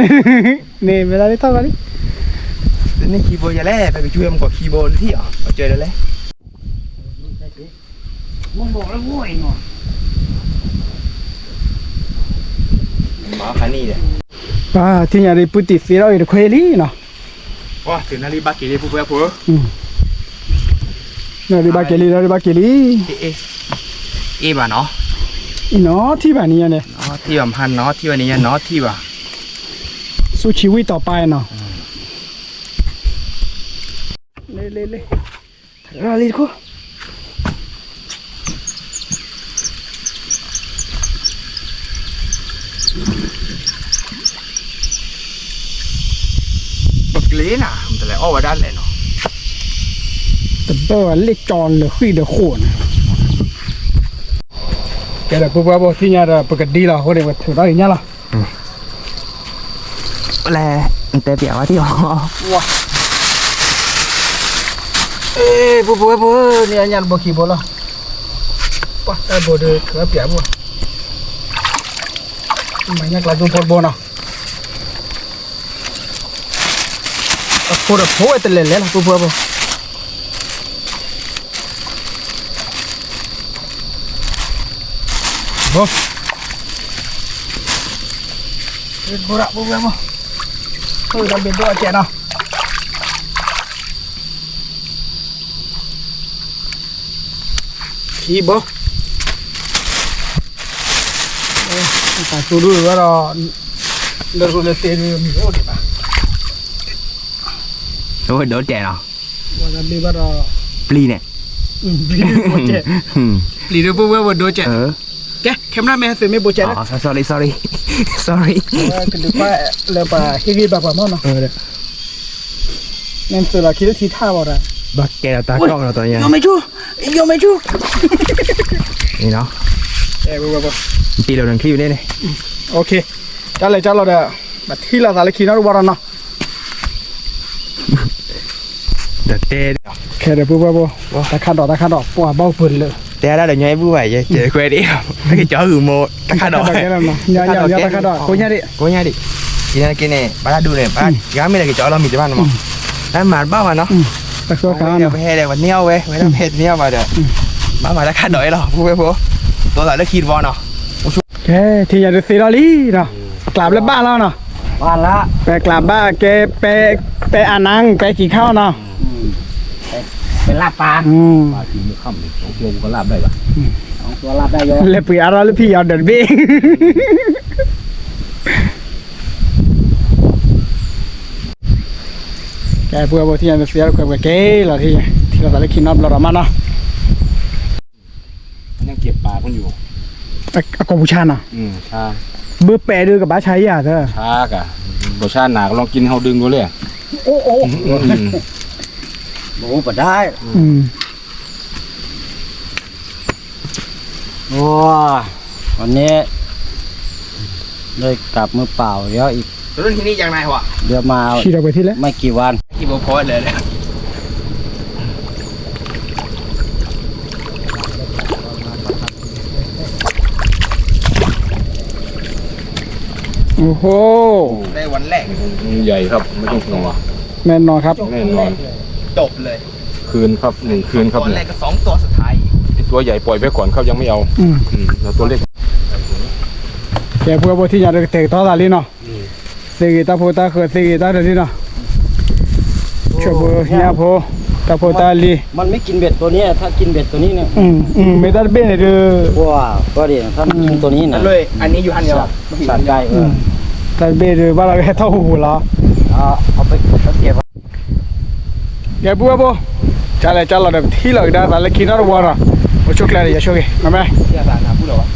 မ့ၢ်တၢ်လံထီၣ်ဘၣ်လံ, တန့ၢ်ခံဘိယဲလဲၣ် ပကစူၢ်မကီၢ်ခံဘိနထံၣ်အီၤ အကၢၤဒၣ်လဲၣ် ပှၤထံၣ်ညါဒ်ပုၢ်တံၢ်သ့ထီၣ်အံၤတခွဲလံနီၤ, နၤလံဘၣ်က့ၤလံဖိဖိဖိ, နၤလံဘၣ်က့ၤလံ နၤလံဘၣ်က့ၤလံ, အ့ၣ်ဘၣ်နီၤ, အံၤနီၤထံၣ်ဘၣ်န့ၣ်ညါန့ၣ်, နီၤထံၣ်ဘၣ်မဟါနီၤထံၣ်ဘၣ်န့ၣ်ညါနီၤထံၣ်ဘၣ်, ဆူၣ်ဆံဝံၣ်တီၤပာ်နီၤ, လ့လ့လ့, ရၤလံတခိၣ် ပကျ့နၤ တလဲၤအီၣ်ဝဲဒၣ်လဲၣ်နီၤ, တဘၣ်ဝဲလ့ၣ်ကၠီလၢဃံၣ်ဒီးဃိးန့ၣ်, ကဲဒီးပုၢ်ပှၢ်ဘိၣ်ထံၣ်ညါဒီး ပကဒံလီၤအဃိန့ၣ် ပထုးထီၣ်အံၤညါလီၤ. လဲၣ်, နတဲပျးဝဲထံၣ်အီၤ, ဝါ, အဲ, ပှၤပှၤပှၤ, န့ၣ်အညၣ်တဘိခံဘိလီၤ, ပှၤတၢ်ဘိဒီး ကပျးဘိ, မၤညၣ်ကျါဒိဖိတဘိနီၤ. အဖိဒီးဖိဝဲတလဲၤလဲၤလီၤ ပှၤပှၤပှၤ, ဘိ, ဘိရၣ် ပှၤပှၤပှၤ, အၢ တၢ်ဘ့ၣ်ဒိၣ်အစဲးနီၤ. ခံဘိ, တၢ်သူဒုဝဲဒီး လၢရူလၢသ့ဒုးမ့ၢ်အိၣ်ဒံးဘၣ်, အိၣ်ဒိၣ်တဲာ်လီၤ, ဝဲဒၣ်ဘ့ၣ်ဘၣ်ဒီး ပျံၤန့ၣ်, ပျံၤဒုးဘိကဲး, ပျံၤဒုးပှၤဝဲဘိဒိၣ်ကဲး, ကဲ camera man သုမ့ၢ်ဘိကဲးလၢ sorry sorry sorry, ကဒုးပှၤလၢပှၤဟ့ၣ်ဂံၢ်ဘါပှၤမီၢ်နီၤ, နသုးလီၤခံလၢထံထၣ်ဘၣ်ဒီး ဘၣ်ကဲဒီးတၢ်ကီၢ်လီၤတညါ, ယိၤမ့ၢ်ဆူ, ယိၤမ့ၢ်ဆူ, န့ၣ်နီၤ, ပျံၤလီၤနချံဝဲန့ၣ်န့ၣ်, တၢ်လဲၤကၢ်လီၤဒီး ပထံၣ်လိာ်သးလၢခံနီတဝီဒီးနီၤ, ဒီးတဲ, ခဲဒီးပှၤပှၤပှၤ, တၢ်ခးဒီးတၢ်ခးဒီး ပှၤဘၣ်ပှၤလၢ, တဲဒၣ်ဒီးညီအံၤဘူၣ်ဘၣ်ယဲ ကဲခွဲးဒံး, တၢ်ကစီၤဟုၣ်မိၢ် တၢ်ခးဒီး, တၢ်ခးဒီးတၢ်ခးဒီး ကိးညါဒံး, ကိးညါဒံး, ယနာ်က့န့ၣ် ဘၣ်တၢ်ဒုးန့ၣ် ဘၣ်ယၤမ့ၢ်လၢကစီၤအလီၢ်မံၤတဘၣ်န့ၣ်မး, တၢ်မၤတဘၣ်ဘၣ်နီၤ, ပဟဲဒီးပှၤန့ၢ်အီၣ်ဝဲ ပဟဲတန့ၢ်အီၣ်ဘၣ်ဒီး, ဘၣ်မၤတၢ်ခးဒီးအံၤလီၤ ပှၤပှၤပှၤ, ဒီးသးလၢခံတဝီနီၤ, ကဲ ထံၣ်ညါဒုးသ့လီၤလံနီၤ, ကျးဘျဲၣ်ဘၣ်လီၤနီၤ, ပကျးဘၣ်ကဲ, ပဲအနၢ် ပဲကံၤခါနီၤ, ပလၢ်ပၢ်, လဲၤပှ့ၤအါထီၣ်လၢဖံယီၤဒီးတဘ့ၣ် ကဲ ပှၤပှၤထံၣ်ညါန့ၣ် သ့ၣ်ညါတခွဲးပှဲၤက့ၤလီၤ ထံၣ်ညါ ထံၣ်လိာ်သးလၢခံနီတဘျီဒီးမးနီၤ, အကိာ်ပူၤဆါနီၤ, ဘၣ်ပဲာ်ဒုးကဘၣ်ဆါယၤသၢ, ဘၣ်ဆါနၤကလီက့ၤန့ၣ် ဟီၣ်ဒုးကလိာ်လဲၣ်, အိၣ်အိၣ်, ဘၣ်အိၣ်ပဒါ วันนี้ได้กลับมือเปล่าแล้วอีก เดี๋ยวมา ไม่กี่วัน โอ้โห ได้วันแรก ใหญ่ครับ ไม่ต้องห่วง แน่นอนครับ แน่นอน จบเลย คืนครับ หนึ่งคืนครับ ตัวแรกกับสองตัวสุดท้าย ไอ้ตัวใหญ่ปล่อยไว้ก่อนครับ ยังไม่เอา อืม อืม เอาตัวเล็ก ကဲ ပှၤပှၤထံၣ်ညါဒီးကတဲာ်ကတီၤသးလံနီၤ, သ့ဂ့ၤတၢ်ဖိတၢ်ဃၢၤ သ့ဂ့ၤတၢ်တလံနီၤ, ဆိဖိညၣ်ဖိ တၢ်ဖိတၢ်လံၤ มันไม่กินเบ็ดตัวนี้ ถ้ากินเบ็ดตัวนี้เนี่ย မ့ၢ်တၢ်တဘ့ၣ်န့ၣ်ဒုး ถ้ามันกินตัวนี้นะ อันนี้อยู่หันเดียว สะใจ เออ တၢ်တဘ့ၣ်ဒုး ဘၣ်လီၤကဟဲထီၣ်ဟူးဟူးလီၤ เอาไปเก็บ ကဲ ပှၤပှၤဖိ ကၢ်လဲၤကၢ်လီၤဒီး ပထံၣ်လိာ်ကဒါသးလၢခံနီတဝီနီၤ, အိၣ်ဆိၣ်ကျဲဒီး ယဆိၣ်ဂ့ၤ မ့ၢ်မ့ၢ်